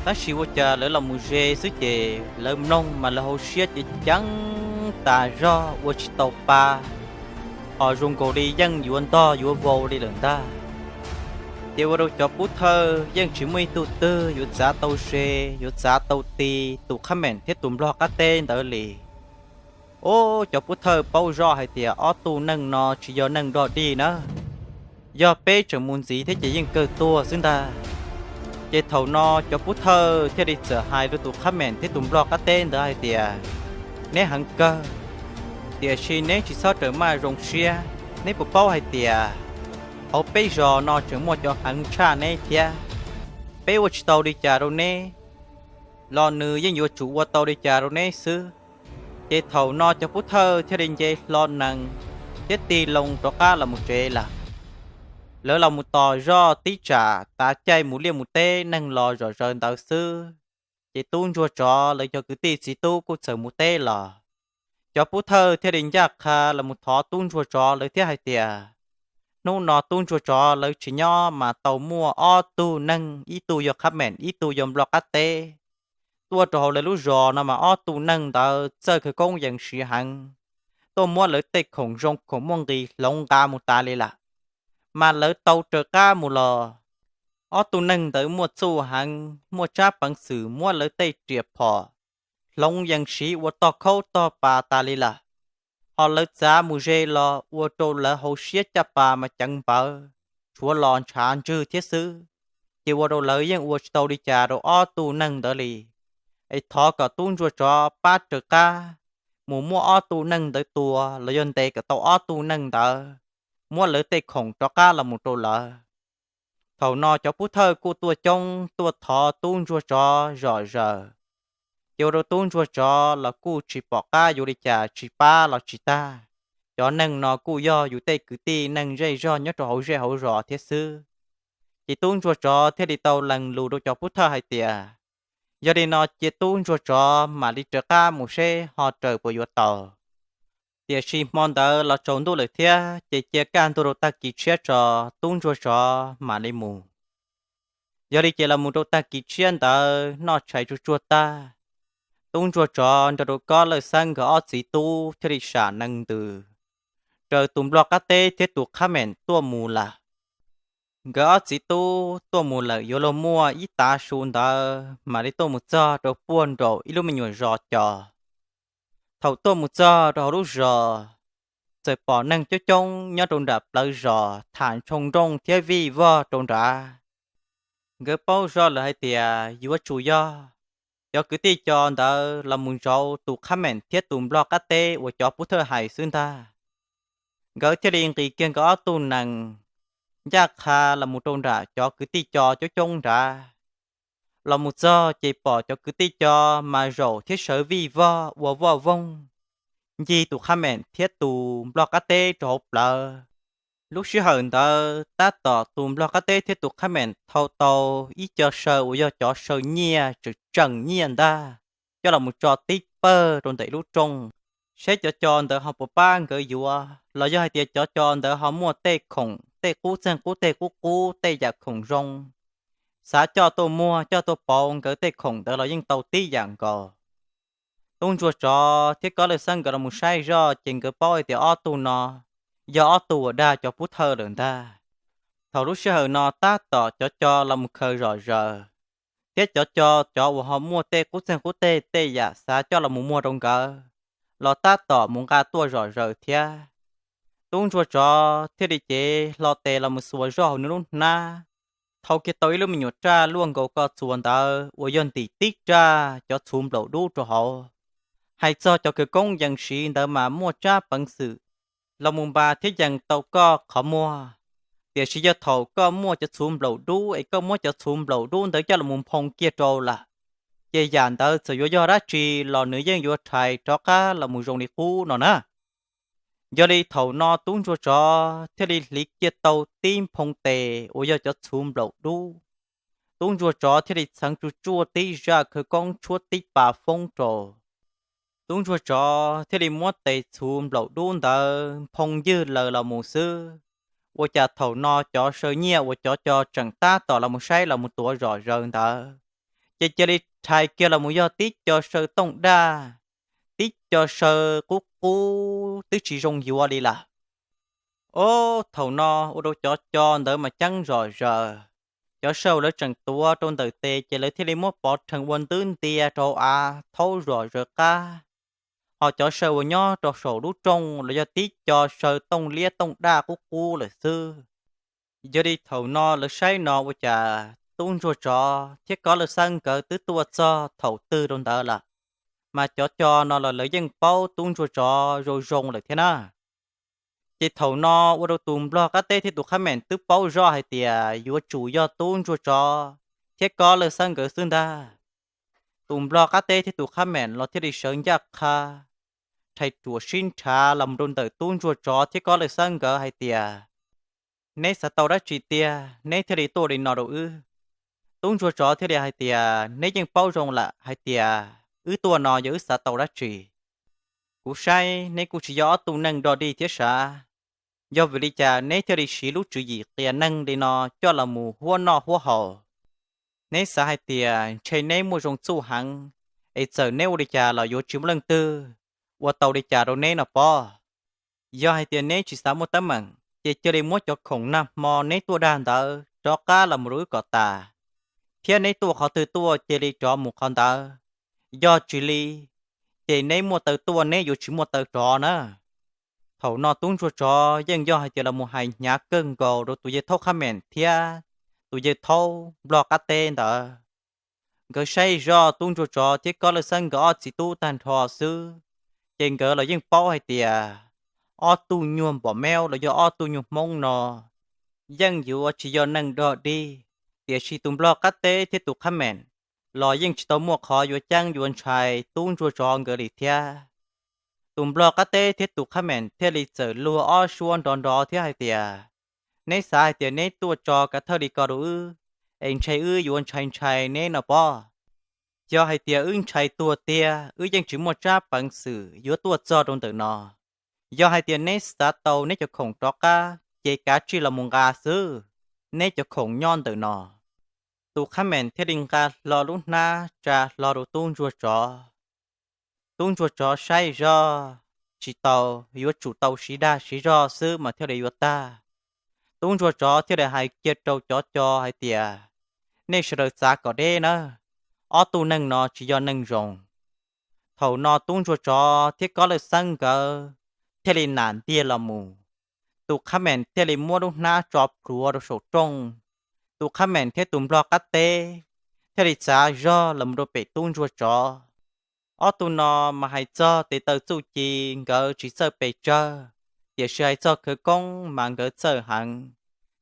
Tab sis ua cas lawv los mus ze xwb ces lawv mloog mas lawv hauv siab ces ceeb tas zog ua tsis tau pa, ho zoo nkaus li yeej yuav ntog yuav vau li lawm ntag. Ces ua rau cov pov thawj yeej tsis muaj ib tug twg yuav txav tau ze, yuav txav tau ti tus khab meem thiab tus nplog qab teb ntawd li. Ub, cov pov thawj paub zoj hais tias ob tug neeg no tsis yog neeg dog dig na, yog peb tseem mus ntxiv thiab ces yeej kawg tuag xwb ntag. Ces thaum no cov pov thawj thiaj li txawm hais rau tus khab meem thiab tus nplog qab teb ntawd hais tias, neb heev kawg, tiam sis neb tsis txhob rawm maj zoo siab. Neb puas paub hais tias hauv peb zos no tseem muaj cov heev tshaj neb thiab? Peb ua tsis tau li cas rau neb, los nws yeej yuav tsum ua tau li cas rau neb xwb. Ces thaum no cov pov thawj thiaj li nce hlo nees thiab tig loo rov qab los mus tsev lawm. Lawv los mus tos zoj tib tsam tav caij mus liaj mus teb neeg los zom zaws ntawd xwb, ces tub ntsuag tsov lawv cov kwv tij txiv tub kuj txawm mus teb los. Cov pov thawj thiaj li ncaj qha los mus thov tub ntsuag tsov lawv thiab hais tias, hnub no tub ntsuag tsov lawv tsis nyob mas tau muaj ob tug neeg, ib tug yog khab meem ib tug yog nplog qab teb, tuaj rau hauv lawv lub zos no mas ob tug neeg ntawd txawj khawv koob yees siv heev, tuaj muab lawv tej khoom zoo khoom muaj nqis hloov nqa mus tas li lawm. Mas lawv tau raws qab mus los, ob tug neeg ntawd muaj txuj heev, muaj tsab peev xwm muab lawv tej riam phom hloov yees siv ua tog khaub tog pas tas li lawm. Ho lawv txav mus ze los ua rau lawv hauv siab caj pas mas ceev npawv, tshuav los ntshav ntswg thiab xwb. Ces ua rau lawv yeej ua tsis tau li cas rau ob tug neeg ntawd li. Es thov kom tub ntsuag tsov pab raws qab, mus muab ob tug neeg ntawd tua los yog ntes kom tau ob tug neeg ntawd, muab lawv tej khoom rov qab los mus rau lawv. Thaum no cov pov thawj kuj tuaj coob tuaj thov tub ntsuag tsov zom zaws, ces ua rau tub ntsuag tsov los kuj tsis pom qab yuav li cas, tsis pab los tsis tag. Cov neeg no kuj yog yus tej kwv tij neeg zej zog nyob rau hauv zej hauv zos thiab xwb. Ces tub ntsuag tsov thiaj li tau lees lus rau cov pov thawj hais tias, yog li no cia tub ntsuag tsov mam li raws qab mus seb ho raws puas yuav tau. Tiam sis hmo ntawd los tsaus ntuj lawm thiab, ces cia kaj ntug rau tag kis tshiab tso, tub ntsuag tsov mam li mus. Yog li ces los mus rau tag kis tshiab ntawd noj tshais tsuag tsuag tag, tub ntsuag tsov nrog rau Kob Lawj Xeeb nkawd ob txiv tub thiaj li sam nees ntws raws tus nplog qab teb thiab tus qhab meem tuaj mus lawm. Nkawd ob txiv tub tuaj mus lawm yuav luag muaj ib tav su ntawd mam li tuaj mus txog rau puag nraum ib lub me nyuam zos cos. Thaum tuaj mus txog rau hauv lub zos, txawm pom neeg coob coob nyob rau nram plawv zos tham ntshoo nrooj thiab vij vog rau nrad. Nkawd paub zoj lawm hais tias yuav tsum yog cov kwv tij cos ntawd los mus ntsauv tus qhab meem thiab tus nplog qab teb uas cov pov thawj hais xwb ntag. Nkawd thiaj li nqis kiag nkawd ob tug nees ncaj qha los mus rau nram cov kwv tij cos coob coob nrad. Los mus txog ces pom cov kwv tij cos mas zaum thiab sawv vij vog ua voj voog ncig tus qhab meem thiab tus nplog qab teb rau hauv plawv. Lub sij hawm ntawd tab tom tus nplog qab teb thiab tus qhab meem thau tau ib co saw uas yog cov saw nyiaj tseem tseem nyiaj ntag, coj los mus tso tib pawg rau ntawm ib lub rooj, saib cov cos ntawd ho puas pab nkawd yuav los yog hais tias cov cos ntawd ho muaj tej khoom tej qub txeeg qub teg qub qub tej yam khoom zoo, xav coj tuaj muag coj tuaj pauv nkawd tej khoom ntawd los yeej tau tib yam nkaus. Tub ntsuag tsov thiab Kob Lawj Xeeb nkawd los mus saib zoj ces nkawd paub hais tias ob tug no yog ob tug uas dag cov pov thawj lawm ntag. Thaum lub sij hawm no tab tom cov cos los mus khaws zom zaws, thiab cov cos cov uas ho muaj tej qub txeeg qub teg tej yam xav coj los mus muag rau nkawd los tab tom mus nqa tuaj zom zaws thiab. Tub ntsuag tsov thiaj li cev hlo tes los mus xuas zoj hauv nws lub hnab, thau kiag tau ib lub me nyuam raj luaj nkaus ko txuas ntawd uas yog ntim tib raj cov txhuv nplaum dub rau hauv. Hais txog cov khawv koob yees siv ntawd mas muaj tsab peev xwm los mus npas thiab yees tau koj qhov muag. Tiam sis yog thaum koj muaj cov txhuv nplaum dub es koj muab cov txhuv nplaum dub ntawd coj los mus nphoo kiag rau lawm, ces yam ntawd txawm yuav yog dab tsi los nws yeej yuav rhais rov qab los mus zoo li qub no na. Yog li thaum no tub ntsuag tsov thiaj li hliv kiag tau tib nphoo tes uas yog cov txhuv nplaum dub. Tub ntsuag tsov thiaj li txheev tsuj tsuaj tib zaj khawv koob tshuab tib pas foob rau. Tub ntsuag tsov thiaj li muab tes txhuv nplaum dub ntawd nphoo ywg laws los mus xwb, ua cas thaum no cov saw nyiaj uas cov cos tseem tab tom los mus saib los mus tuav zom zaws ntawd, ces cia li rhais kiag los mus yog tib co saw tooj daj, tib co saw qub qub twb tsis zoo yuav li lawm. Ob, thaum no ua rau cov cos ntawd mas ceeb zom zaws. Cov saw uas lawv tseem tuav rau ntawm tes ces lawv thiaj li muab pov rhees ua ntwb ntia rau av thaub zom zaws qab. Ho cov saw uas nyob rau saum lub rooj los yog tib co saw tooj liab tooj daj qub qub lawm xwb. Yog li thaum no lawv saib no ua cas tub ntsuag tsov thiab Kob Lawj Xeeb nkawd twb tuaj txog thaum twg rau ntawd lawm, mas cov cos no los lawv yeej paub tub ntsuag tsov zoo zoo lawm thiab na. Ces thaum no ua rau tus nplog qab teb thiab tus qhab meem twb paub zoj hais tias yuav tsum yog tub ntsuag tsov thiab Kob Lawj Xeeb nkawd xwb ntag. Tus nplog qab teb thiab tus qhab meem los thiaj li sawv ncaj qha, rhais ruam sib nrhav los mus rau ntawm tub ntsuag tsov thiab Kob Lawj Xeeb nkawd hais tias, neb xav tau dab tsi tiag neb thiaj li tuaj li no rau wb? Tub ntsuag tsov thiaj li hais tias, neb yeej paub zoo lawm hais tias wb tuaj no yog wb xav tau dab tsi. Kuv saib neb kuj tsis yog ob tug neeg dog dig thiab sav, yog vim li cas neb thiaj li siv lub tswv yim qias neeg li no coj los mus huab noj huab haus? Neb xav hais tias ntshe neb muaj zoo txuj heev, es txawm neb ua li cas los yuav tsis muaj leej twg ua tau li cas rau neb no pob. Yog hais tias neb tsis xav muaj teeb meem ces cia li muab cov khoom nag hmo neb tuaj dag ntawd rov qab los mus rau wb kom tas, thiab neb tuaj qhov twg tuaj cia li rov mus qhov ntawd. Yog tsis li, ces neb muaj taw tuaj neb yuav tsis muaj taw rov na. Thaum no tub ntsuag tsov yeej yog hais tias los mus hais hnyav kawg nkaus rau tus yawg thaub qhab meem thiab tus yawg thaub nplog qab teb ntawd. Nkawd saib zoj tub ntsuag tsov thiab Kob Lawj Xeeb nkawd ob txiv tub tag nrho xwb, Ces nkawd los yeej paub hais tias ob tug nyuag npom meeb los yog ob tug nyuag hmoob no yeej yuav tsis yog neeg dog dig, tiam sis tus nplog qab teb thiab tus qhab meem los yeej tsis tau muaj qhov yuav ceeb yuav ntshai tub ntsuag tsov nkawd li thiab. Tus nplog qab teb thiab tus qhab meem thiaj li txawm luag ob suab nrov nrov thiab hais tias, neb xav hais tias neb tuaj tso kav thawj li ko rau wb, es ntshe wb yuav ntshai ntshai neb no pob? Yog hais tias wb ntshai tuag tiag, wb yeej tsis muaj tsab peev xwm yuav tuaj txog rau ntawm no. Yog hais tias neb xav tau neb cov khoom rov qab, ces kav tsij los mus nqa xwb, neb cov khoom nyob ntawm no. Tus qhab meem thiaj li nqa hlo lub hnab tsa hlo rau tub ntsuag tsov. Tub ntsuag tsov saib zoj tsis tau, yuav tsum tau siv dag siv zog xwb mas thiaj li yuav tag. Tub ntsuag tsov thiaj li hais kiag rau cov co hais tias, nej sawv daws txav kom deb na, ob tug neeg no tsis yog neeg zoo. Thaum no tub ntsuag tsov thiab Kob Lawj Xeeb nkawd thiaj li nam ntiag los mus. Tus qhab meem thiaj li muab lub hnab tso plhuav rau saum rooj. Tus qhab meem thiab tus nplog qab teb thiaj li txav zog los mus rau pem tub ntsuag tsov. Ob tug no mas hais txog tes taw txuj ci nkawd tsis txawj pes tsawg, tiam sis hais txog khawv koob mas nkawd txawj heev.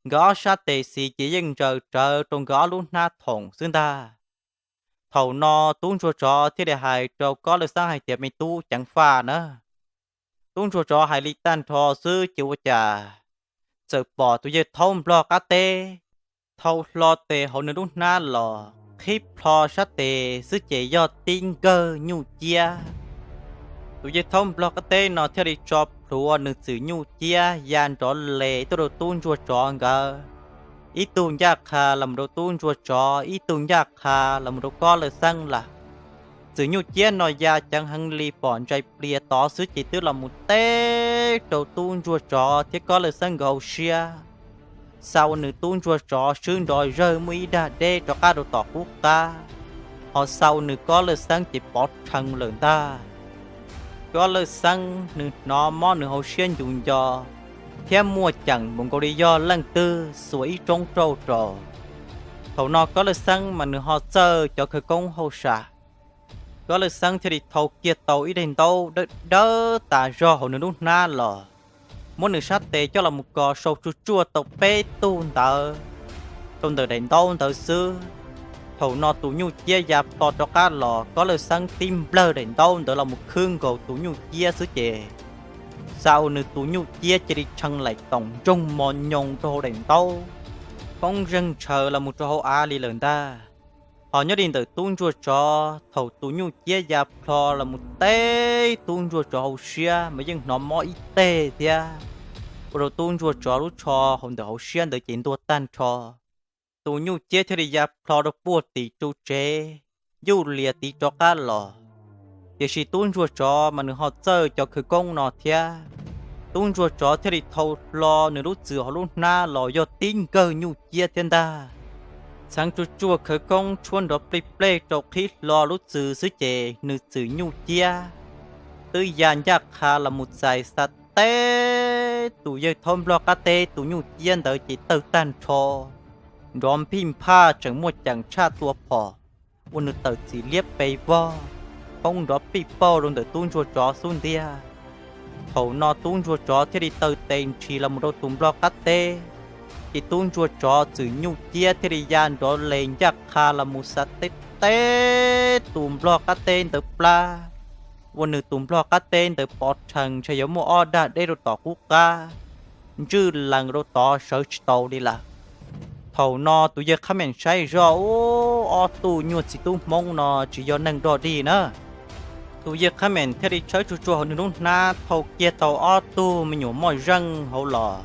Nkawd ob sab tes xis ces yeej ntsaws rawv rau nkawd ob lub hnab thoom xwb ntag. Thaum no tub ntsuag tsov thiaj li hais rau Kob Lawj Xeeb hais tias, me tub ceev faj na. Tub ntsuag tsov hais li tag nrho xwb ces ua cas txawm pom tus yawg thaub nplog qab teb thau hlo tes hauv nws lub hnab los qhib plho sab tes xwb ces yog tib nkawg nyuj ciab. Tus yawg thaub nplog qab teb no thiaj li tso plhuav nws txwm nyuj ciab ya nrov les tuaj rau tub ntsuag tsov nkawd. Ib tug ncaj qha los mus rau tub ntsuag tsov, ib tug ncaj qha los mus rau Kob Lawj Xeeb lawm. Txwm nyuj ciab no ya ceev heev li, pom ntsais plias tod xwb ces twb los mus teb rau tub ntsuag tsov thiab Kob Lawj Xeeb nkawd hauv siab. Xa ua nws tub ntsuag tsov swb nrov zawg muaj ib dag deb rov qab rau tom qub qab, ho xa ua nws Kob Lawj Xeeb ces pov rhees lawm ntag. Kob Lawj Xeeb nws hnov mob nws hauv siab ncu nco thiab muaj ceem mus nkaus li yog leej twg xuas ib roob rauj rau. Thaum no Kob Lawj Xeeb mas nws ho txawj cov khawv koob hauj sam. Kob Lawj Xeeb thiaj li thau kiag tau ib daim ntaub dawb dawb tas zog hauv nws lub hnab los, muab nws sab tes coj los mus kos sau tsuj tsuaj tau peb tug ntawd rau ntawm daim ntaub ntawd xwb. Thaum no tus nyuj ciab ya plho rov qab los, Kob Lawj Xeeb tib nplawg daim ntaub ntawd los mus khwb nkaus tus nyuj ciab xwb ces xa ua nws tus nyuj ciab cia li tshee laim toom ntsoog mos nyoos rau hauv daim ntaub, poob zeeg ntshaw los mus rau hauv av li lawm ntag. Ho nyob li ntawm tub ntsuag tsov, thaum tus nyuj ciab ya plho los mus teb tub ntsuag tsov hauv siab mas yeej hnov mob ib teg thiab, ua rau tub ntsuag tsov lub tsho hauv ntawm hauv siab ntawd ces ntuag tag nrho. Tus nyuj ciab thiaj li ya plho rau puag tim ru tsev, yuj lias tiv rov qab los. Tiam sis tub ntsuag tsov mas nws ho txawj cov khawv koob no thiab. Tub ntsuag tsov thiaj li thau hlo nws lub txwm hauv lub hnab los yog tib nkawg nyuj ciab thiab ntag. Txheev tsuj tsuaj khawv koob tshuab nrov plij plej rau qhib hlo lub txwm xwb ces nws txwm nyuj ciab twb ya ncaj qha los mus txais xa teb tus yawg thaub nplog qab teb tus nyuj ciab ntawd ces tawg tag nrho, nrov nphij nphaj tseem muaj ceem tshaj tua phom, ua nws tawm txim liab pes vog, poob nrov pij pauj rau ntawm tub ntsuag tsov xub ntiag. Thaum no tub ntsuag tsov thiaj li taw tes ntshis los mus rau tus nplog qab teb, ces tub ntsuag tsov txwm nyuj ciab thiaj li ya nrov les ncaj qha los mus xa teb teb tus nplog qab teb ntawd plab, ua nws tus nplog qab teb ntawd pov rhees ntshe yuav muaj ob dag deb rau tom qub qab, ntswj lees rau tod sawv tsis tau li lawm. Thaum no tus yawg qhab meem saib zoj, ub, ob tug nyuag txiv tub hmoob no tsis yog neeg dog dig na. Tus yawg qhab meem thiaj li tshawb tsuj tsuag hauv nws lub hnab thau kiag tau ob tug me nyuam moj zeej hauv los.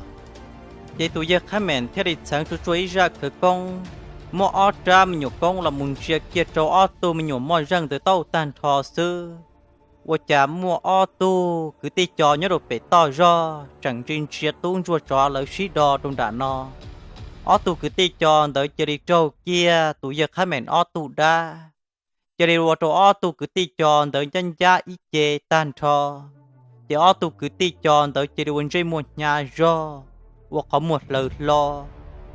Ces tus yawg qhab meem thiaj li txheev tsuj tsuag ib zaj khawv koob, muab ob rab me nyuam koob los mus ntsia kiag rau ob tug me nyuam moj zeej ntawd tau tag nrho xwb, ua cas muaj ob tug kwv tij co nyob rau pem toj zog tseem ntsia ntsia tub ntsuag tsov lawv sib do rau nram no. Ob tug kwv tij co ntawd cia li raug kiag tus yawg qhab meem ob tug dab, cia li ua rau ob tug kwv tij co ntawd ncab ncab ib ce tag nrho. Ces ob tug kwv tij co ntawd cia li ua ntsej muag hnyav zog, ua qhov muag hlaws hlo,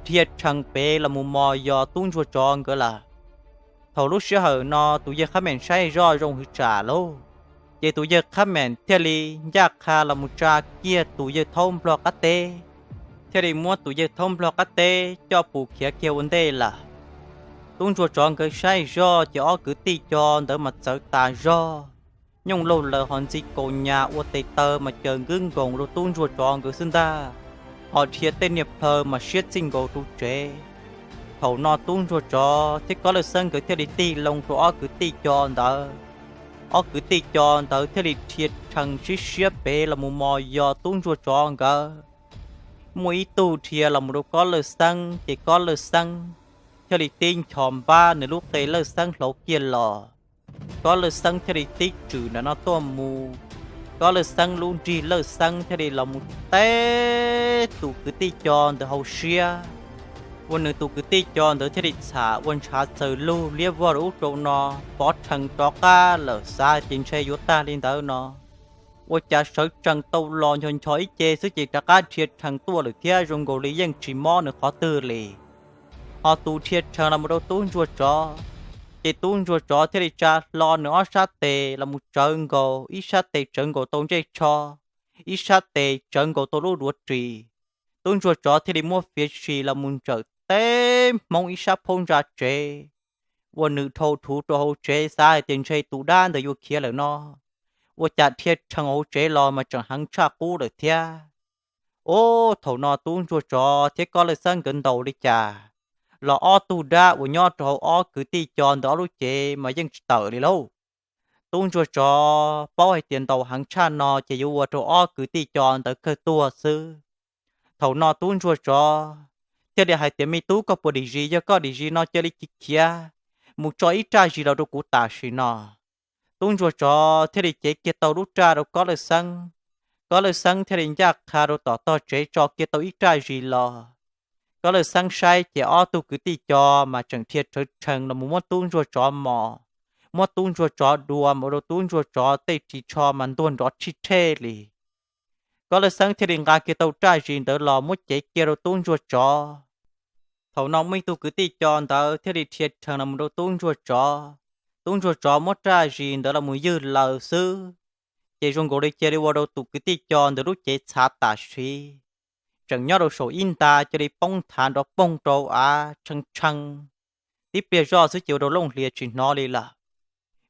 dhia rhees pem los mus mos yos tub ntsuag tsov nkawd lawm. Thaum lub sij hawm no tus yawg qhab meem saib zoj zoo hwv tsam lauj, Ces tus yawg Qhab Meem thiaj li ncaj qha los mus tsa kiag tus yawg Thaub Nplog qab teb, thiaj li muab tus yawg Thaub Nplog qab teb coj pus khiav kiag ua ntej lawm. Tub ntsuag tsov nkawd saib zoj ces ob kwv tij co ntawd mas txawv tas zog, nyooj laug lawm ho ntxi kaus nyas ua tes taw mas caws nkwb nkoos rau tub ntsuag tsov nkawd xwb ntag, ho dhia tej niag plhaw mas siab txij nkaus ru tsev. Thaum no tub ntsuag tsov thiab Kob Lawj Xeeb nkawd thiaj li tig loo rau ob kwv tij co ntawd. Ob kwv tij co ntawd thiaj li dhia rhees sib siab pem los mus mos yos tub ntsuag tsov nkawd. Muaj ib tug dhia los mus rau Kob Lawj Xeeb ces Kob Lawj Xeeb thiaj li tib nchos npab nws lub qe Lawj Xeeb hlauv kiag los. Kob Lawj Xeeb thiaj li tib tswm ntawm no tuaj mus. Kob Lawj Xeeb lub nrig Lawj Xeeb thiaj li los mus teb tus kwv tij co ntawd hauv siab, ua nws tus kwv tij co ntawd thiaj li txham ua ntshav txawg lug liab vog rau ub rau no, pov rhees rov qab lawm xav hais tias ntshe yuav tag li ntawd no, ua cas sawv tsees tau los ncho ncho ib ce xwb ces rov qab dhia rhees tuaj lawm thiab zoo nkaus li yeej tsis mob nws qhov twg li. Ho tus dhia rhees los mus rau tub ntsuag tsov, ces tub ntsuag tsov thiaj li tsa hlo nws ob sab tes los mus tsawv nkaus, ib sab tes tsawv nkaus tau ntsej tsho, ib sab tes tsawv nkaus tau lub duav ris. Tub ntsuag tsov thiaj li muab fiav sis los mus ntsawm teb hmoob ib sab phaub ntsa tsev, ua nws dhau thuv rau hauv tsev xav hais tias ntshe tus dab ntawd yuav khiav lawm no, ua cas dhia rhees hauv tsev los mas tseem heev tshaj qub lawm thiab. Ub, thaum no tub ntsuag tsov thiab Kob Lawj Xeeb nkawd ntaus li cas los ob tug dab uas nyob rau hauv ob kwv tij co ntawd ob lub cev mas yeej tsis tawm li lauj. Tub ntsuag tsov paub hais tias ntaus heev tshaj no ces yuav ua rau ob kwv tij co ntawd kawg tuag xwb. Thaum no tub ntsuag tsov thiaj li hais tias, me tub, koj puas dim zis? Yog koj dim zis no cia li khiav mus tso ib raj zis los rau kuv tam sim no. Tub ntsuag tsov thiaj li cev kiag tau lub raj rau Kob Lawj Xeeb. Kob Lawj Xeeb thiaj li ncaj qha rau tom tog tsev tso kiag tau ib raj zis los. Kob Lawj Xeeb saib ces ob tug kwv tij co mas tseem dhia rhawv rhees los mus muab tub ntsuag tsov mos, muab tub ntsuag tsov dua mus rau tub ntsuag tsov tej ris tsho mas ntuag nrov tshij rhej li. Kob Lawj Xeeb thiaj li nqa kiag tau raj zis ntawd los muab cev kiag rau tub ntsuag tsov. Thaum no muaj ib tug kwv tij co ntawd thiaj li dhia rhees los mus rau tub ntsuag tsov. Tub ntsuag tsov muab raj zis ntawd los mus ywg laws xwb, ces zoo nkaus li cia li ua rau tus kwv tij co ntawd lub cev txhav tam sim, tseem nyob rau saum ib nta cia li poob nthav nrov poog rau av tshee tshee, tib pliag zoj xwb ces ua rau looj hlias tsis hnov li lawm.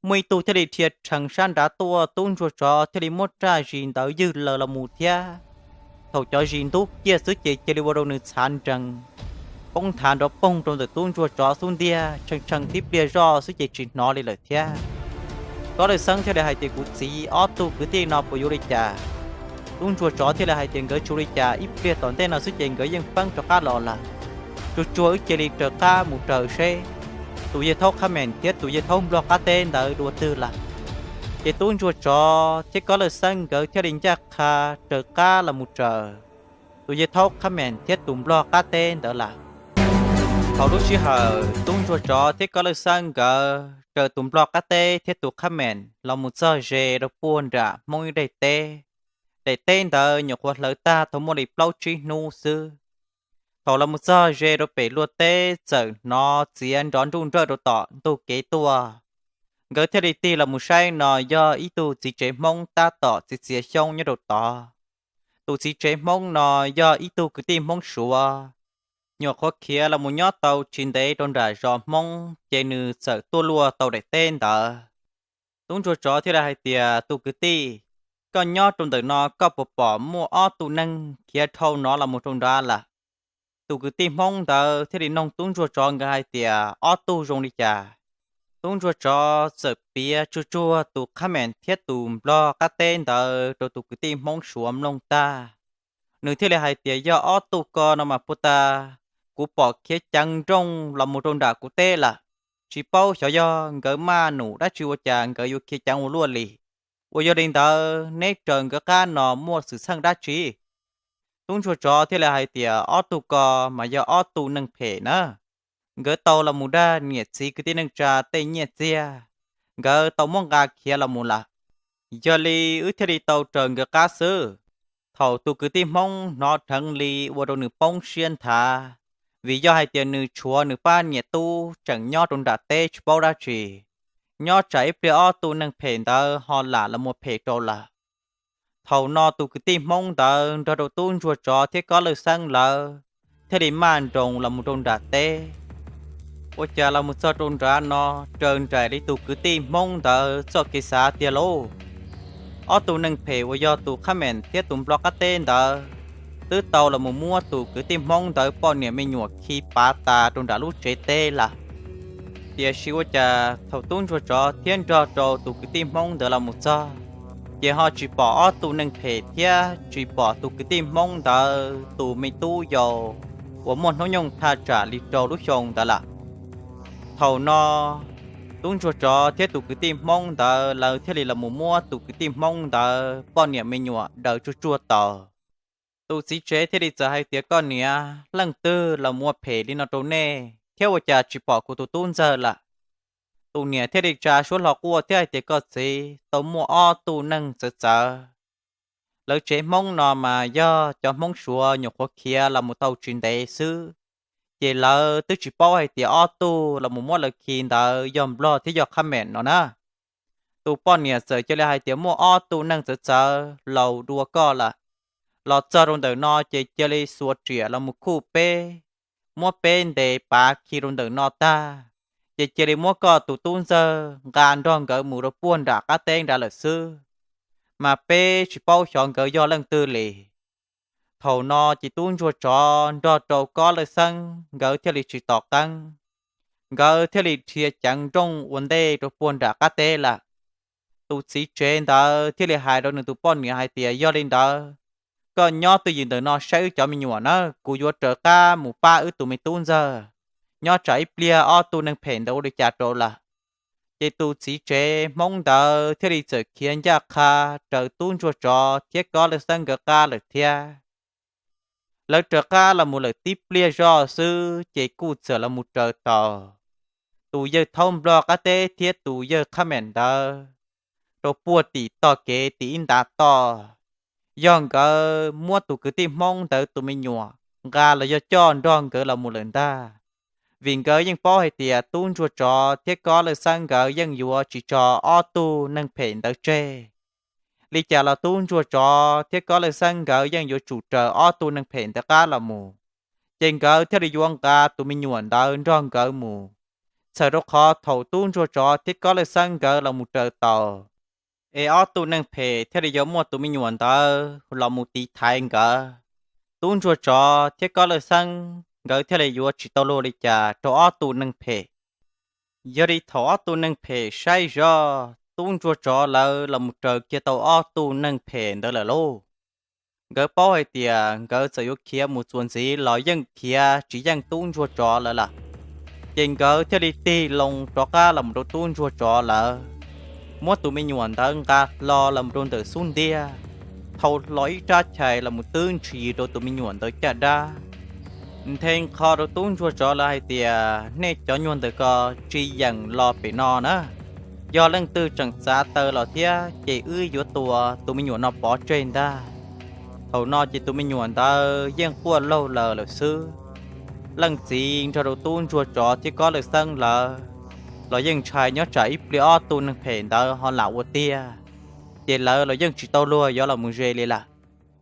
Muaj ib tug thiaj li dhia rhees sab nraud tuaj, tub ntsuag tsov thiaj li muab raj zis ntawd ywg laws los mus thiab. Thaum cov zis ntub kiag xwb ces cia li ua rau nws txhav nrees, poob nthav nrov poog rau ntawm tub ntsuag tsov xub ntiag tshee tshee, tib pliag zoj xwb ces tsis hnov li lawm thiab. Kob Lawj Xeeb thiaj li hais tias, kuv txiv, ob tug kwv tij no puas yuav li cas? Tub ntsuag tsov thiaj li hais tias, nkawd tsis ua li cas, ib pliag tom ntej no xwb ces nkawd yeej feeb rov qab los lawm. Tsuag tsuag wb cia li raws qab mus raws seb tus yawg Thaub Qhab Meem thiab tus yawg Thaub Nplog qab teb ntawd dua twg lawm. Ces tub ntsuag tsov thiab Kob Lawj Xeeb nkawd thiaj li ncaj qha raws qab los mus raws tus yawg Thaub Qhab Meem thiab tus Nplog qab teb ntawd lawm. Thaum lub sij hawm tub ntsuag tsov thiab Kob Lawj Xeeb nkawd raws tus Nplog qab teb thiab tus Qhab Meem los mus txog ze rau puag nram Hmoob ib daim teb, daim teb ntawd nyuam qhuav hlawv tag tau muaj li plaub tsib hnub xwb. Thaum los mus txog ze rau pem luag teb txawm hnov txiav nrov nruj nrawj rau tom ntug kev tuaj. Nkawd thiaj li tig los mus saib no yog ib tug txiv tsev Hmoob tab tom txiav txiav xyoob nyob rau tod. Tus txiv tsev Hmoob no yog ib tug kwv tij Hmoob Suav, nyuam qhuav khiav los mus nyob tau tsis ntev rau nram zos Hmoob ces nws txawm tuaj luaj tau daim teb ntawd. Tub ntsuag tsov thiaj li hais tias, tus kwv tij, koj nyob rau ntawm no koj puas pom muaj ob tug neeg khiav dhau no los mus rau nrad lawm? Tus kwv tij Hmoob ntawd thiaj li noog tub ntsuag tsov nkawd hais tias, ob tug zoo li cas? Tub ntsuag tsov txawm piav tsuag tsuag tus Qhab Meem thiab tus Nplog qab teb ntawd rau tus kwv tij Hmoob Suav mloog tag. Nws thiaj li hais tias, yog ob tug ko no mas puag ta kuv pom khiav ceev nrooj los mus rau nram kuv teb lawm. Tsis paub xyov yog nkawd maj num dab tsi ua cas nkawd yuav khiav ceev ua luaj li. Uas yog li ntawd neb raws nkawd qab no muaj xwm txheej dab tsi? Tub ntsuag tsov thiaj li hais tias, ob tug ko mas yog ob tug neeg phem na. Nkawd tau los mus dag niam txiv kwv tij neej tsa tej nyiaj txiag, nkawd tau muab nqa khiav los mus lawm. Yog li wb thiaj li tau raws nkawd qab xwb. Thaum tus kwv tij Hmoob hnov dheev li ua rau nws poob siab nthav, vim yog hais tias nws tshuav nws pab niam tub tseem nyob rau nram teb tsis paub dab tsi. nyob tsam ib pliag ob tug neeg phem ntawd ho lam los mus phem rau lawm. Thaum no tus kwv tij Hmoob ntawd nrog rau tub ntsuag tsov thiab Kob Lawj Xeeb lawv thiaj li maj nroos los mus rau nram teb. Ua cas los mus txog rau nrad no, raws nraim li tus kwv tij Hmoob ntawd txoj kev xav tiag lauj. Ob tug neeg phem uas yog tus Khab Meem thiab tus Nplog Qab Teb ntawd twb tau los mus muab tus kwv tij Hmoob ntawd poj niam me nyuam khi pav tas rau nram lub tsev teb lawm. Tiam sis ua cas thaum tub ntsuag tsov thiab nrog rau tus kwv tij Hmoob ntawd los mus txog, ces ho tsis pom ob tug neeg phem thiab tsis pom tus kwv tij Hmoob ntawd tus me tub yau uas muaj hnub nyoog thaj tsam li rau lub xyoo ntawd lawm. Thaum no, tub ntsuag tsov thiab tus kwv tij Hmoob ntawd lawv thiaj li los mus muab tus kwv tij Hmoob ntawd poj niam me nyuam daws tsuag tsuag taus. Tus txiv tsev thiaj li txawm hais tias, Koj niam, leej twg los mus ua phem li no rau nej thiab ua cas tsis pom kuv tus tub ntxawg lawm? Tus niam thiaj li tsa suab hlo quaj thiab hais tias, Koj txiv, tau muaj ob tug neeg txawv txawv. Lawv tsev Hmoob no mas yog cov Hmoob Suav nyuam qhuav khiav los mus tau tsis ntev xwb, ces lawv twb tsis paub hais tias ob tug los mus muab lawv khi ntawd yog Nplog thiab yog Khab Meem no na. Tus poj niam txawm cia li hais tias muaj ob tug neeg txawv txawv laus dua koj lawm, los txog rau ntawm no ces cia li xuas riam los mus khuj peb, muab peb ntes pav khi rau ntawm no tag, ces cia li muab koj tus tub ntxawg nqa nrog nkawd mus rau puag nram qab teb nrad lawm xwb, mas peb tsis paub xyov nkawd yog leej twg li. Thaum no ces tub ntsuag tsov nrog rau Kob Lawj Xeeb nkawd thiaj li tsis tos qeeb, nkawd thiaj li dhia ceev nrooj ua ntej rau puag nram qab teb lawm. Tus txiv tsev ntawd thiaj li hais rau nws tus poj niam hais tias, Yog li ntawd, koj nyob twj ywm ntawm no saib wb cov me nyuam na, kuv yuav raws qab mus pab wb tus me tub ntxawg, nyob tsam ib pliag ob tug neeg phem ntawd ua li cas rau lawm. Ces tus txiv tsev Hmoob ntawd thiaj li txawm khiav ncaj qha raws tub ntsuag tsov thiab Kob Lawj Xeeb nkawd qab lawm thiab. Lawv raws qab los mus lawm tib pliag zoj xwb ces kuj txawm los mus raws tau tus yawg thaub Nplog qab teb thiab tus yawg Khab Meem ntawd rau puag tim tog kev tim ib ntav toj. Yog nkawd muab tus kwv tij Hmoob ntawd tus me nyuam nqa los yog coj nrog nkawd los mus lawm ntag, vim nkawd yeej paub hais tias tub ntsuag tsov thiab Kob Lawj Xeeb nkawd yeej yuav tsis tso ob tug neeg phem ntawd tseg. Li cas los tub ntsuag tsov thiab Kob Lawj Xeeb nkawd yeej yuav tsum raws ob tug neeg phem ntawd qab los mus, ces nkawd thiaj li yuav nqa tus me nyuam ntawd nrog nkawd mus. Txhawm rau qhov thaum tub ntsuag tsov thiab Kob Lawj Xeeb nkawd los mus raws tau, es ob tug neeg phem thiaj li yuav muaj tus me nyuam ntawd los mus tiv thaiv nkawd. Tub ntsuag tsov thiab Kob Lawj Xeeb nkawd thiaj li yuav tsis tau luag li cas rau ob tug neeg phem. Yog li thaum ob tug neeg phem saib zoj tub ntsuag tsov lawv los mus raws kiag tau ob tug neeg phem ntawd lawm lauj, nkawd paub hais tias nkawd txawm yuav khiav mus txuas ntxiv los yeej khiav tsis yeej tub ntsuag tsov lawv lawm. Ces nkawd thiaj li tig loo rov qab los mus rau tub ntsuag tsov lawv, muab tus me nyuam ntawd nqa hlo los mus rau ntawm xub ntiag, thau hlo ib rab chais los mus twb ntshis rau tus me nyuam ntawd caj dab. Nthe nqho rau tub ntsuag tsov lawv hais tias, Nej cov nyuag ntawm ko tsis yeem los pem no na. Yog leej twg tseem txav taw los thiab ces wb yuav tua tus me nyuam no pov tseg ntag. Thaum no ces tus me nyuam ntawd yeej quaj laug lawm lawm xwb. Leej txiv nrog rau tub ntsuag tsov thiab Kob Lawj Xeeb lawv los yeej ntshai nyob tsam ib pliag ob tug neeg phem ntawd ho lam ua tiag, ces lawv los yeej tsis tau luag yuav los mus ze li lawm.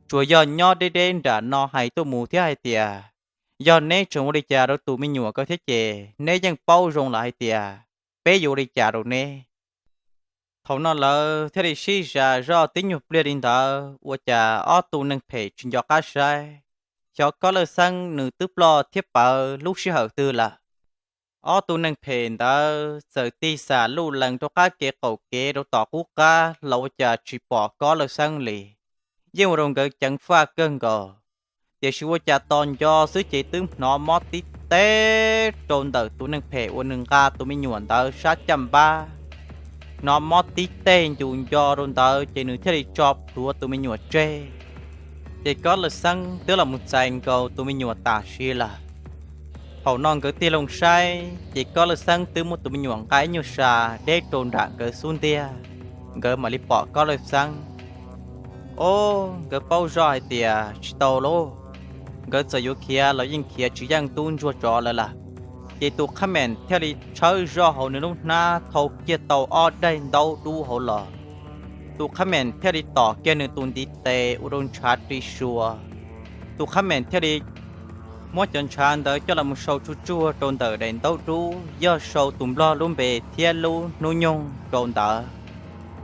Tsuas yog nyob deb deb nram no hais tuaj mus thiab hais tias, Yog neb tseem ua li cas rau tus me nyuam ko thiab ces neb yeej paub zoo lawm hais tias peb yuav ua li cas rau neb. Thaum no lawv thiaj li sib zam zoj tib nyuag pliag li ntawd ua cas ob tug neeg phem tsis nco qab saib, xyov Kob Lawj Xeeb nws twb ploj thiab pawv lub sij hawm twg lawm. Ob tug neeg phem ntawd txawm tig xam luj lees rau qab kev qaum kev rau tom qub qab los ua cas tsis pom Kob Lawj Xeeb li. Yeej ua rau nkawd ceev faj kawg nkaus, tiam sis ua cas tos nco xwb ces twb hnov mob tib teg rau ntawm tus neeg phem uas nws nqa tus me nyuam ntawd sab caj npab. Hnov mob tib teg ncus nco rau ntawd ces nws thiaj li tso plhuav tus me nyuam tseg. Ces Kob Lawj Xeeb twb los mus txais nkaus tus me nyuam tam sim lawm. Thaum no nkawd tig loo saib ces Kob Lawj Xeeb twb muab tus me nyuam nqa ib nyuag sa deb rau nram nkawd xub ntiag, nkawd mam li pom Kob Lawj Xeeb. Ob, nkawd paub zoj hais tias tsis tau lauj, nkawd txawm yuav khiav los yeej khiav tsis yeej tub ntsuag tsov lawv lawm. Ces tus khab meem thiaj li tshawb zoj hauv nws lub hnab thau kiag tau ob daim ntaub dub hauv los. Tus khab meem thiaj li tom kiag nws tus ntiv tes ua rau ntshav ri sua. Tus khab meem thiaj li muab cov ntshav ntawd coj los mus sau tsuj tsuag rau ntawm daim ntaub dub, yog sau tus nplog lub npe thiab lub hnub nyoog rau ntawd.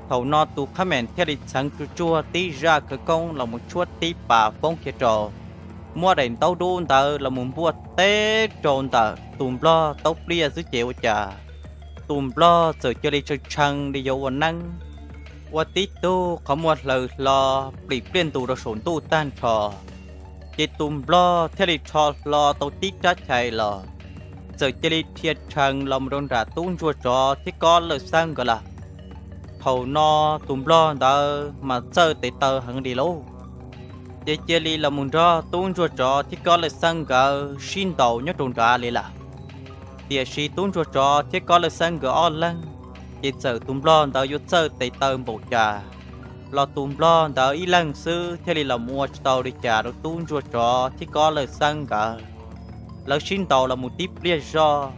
Thaum no tus khab meem thiaj li txheev tsuj tsuag tib zaj khawv koob los mus tshuab tib pas foob kiag rau, muab daim ntaub dub ntawd los mus npuaj teb rau ntawm tus nplog taub pliaj xwb ces ua cas tus nplog txawm cia li tshee tshee li yuav ua neeb, ua tib tug qhov muag hlaws hlo plim pliaj ntus rau saum ntuj tag nrho. Ces tus nplog thiaj li rho hlo tau tib rab chais los, txawm cia li dhia tshee los mus rau nram tub ntsuag tsov thiab kob lawj xeeb nkawd lawm. Thaum no tus nplog ntawd mas txawj tes taw heev li lauj, ces cia li los mus nrog tub ntsuag tsov thiab kob lawj xeeb nkawd sib ntaus nyob rau nrad li lawm. Tiam sis tub ntsuag tsov thiab kob lawj xeeb nkawd ob leeg, ces txawm tus nplog ntawd yuav txawj tes taw npaum cas los tus nplog ntawd ib leeg xwb thiaj li los mus ua tsis tau li cas rau tub ntsuag tsov thiab kob lawj xeeb nkawd. Lawv sib ntaus los mus tib pliag zog,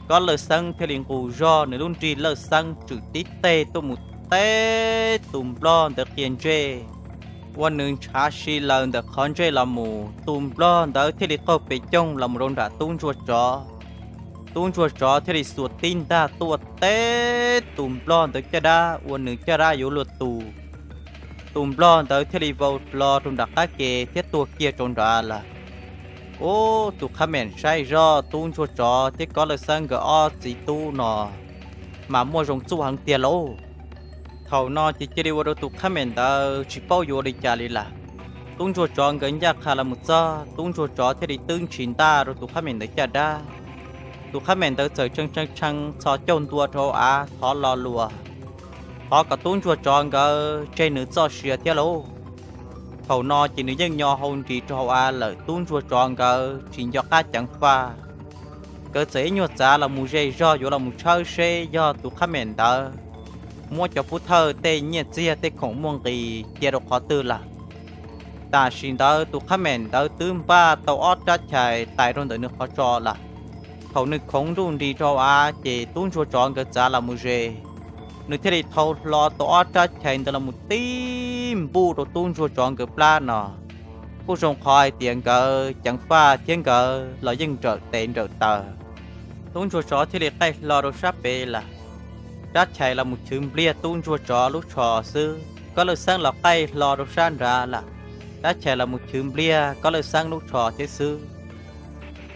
kob lawj xeeb thiaj li nqus zog nws lub nrig lawj xeeb tswm tib teg tuaj mus teb tus nplog ntawd qia ntsej, ua nws ntshav si laws ntawm qhov ntsej los mus. Tus nplog ntawd thiaj li qaug pes coog los mus rau nram tub ntsuag tsov. Tub ntsuag tsov thiaj li xuas tib ntaj tuaj teb tus nplog ntawd caj dab ua nws caj dab yuav luag tu. Tus nplog ntawd thiaj li vau hlo rau nram qab ke thiab tuag kiag rau nrad lawm. Ub, tus khab meem saib zoj tub ntsuag tsov thiab kob lawj xeeb nkawd ob txiv tub no mas muaj zoo txuj heev tiag lauj. Thaum no ces cia li ua rau tus khab meem ntawd tsis paub yuav ua li cas li lawm. Tub ntsuag tsov nkawd ncaj qha los mus txog, tub ntsuag tsov thiaj li twb ntshis ntaj rau tus khab meem ntawd caj dab. Tus khab meem ntawd txawm tshee tshee tshee txhos caug ntua rau hauv av thov lo lus, thov kom tub ntsuag tsov nkawd tseg nws txoj sia thiab lauj. Thaum no ces nws yeej nyo hau nris rau hauv av lawm, tub ntsuag tsov nkawd tsis nco qab ceev faj. Nkawd txawm ib nyuag txav los mus ze zog yuav los mus tshawb seb yog tus khab meem ntawd muab cov pub thawj tej nyiaj txiag tej khoom muaj nqis cia rau qhov twg lawm. Tam sim ntawd tus khab meem ntawd twb npaj tau ob rab chais tais rau ntawm nws qhov tso lawm. Thaum nws khoov nruj nris rau av ces tub ntsuag tsov nkawd txav los mus ze, nws thiaj li thau hlo tau ob rab chais ntawd los mus tib npuj rau tub ntsuag tsov nkawd plab no, kuj zoo qhov hais tias nkawd ceev faj thiab nkawd los yeej nrawm tes nrawm taw. Tub ntsuag tsov thiaj li qaij hlo rau sab pem lawm, rab chais los mus chwv npliag tub ntsuag tsov lub tsho xwb, kob lawj xeeb los qaij hlo rau sab nrad lawm, rab chais los mus chwv npliag kob lawj xeeb lub tsho thiab xwb.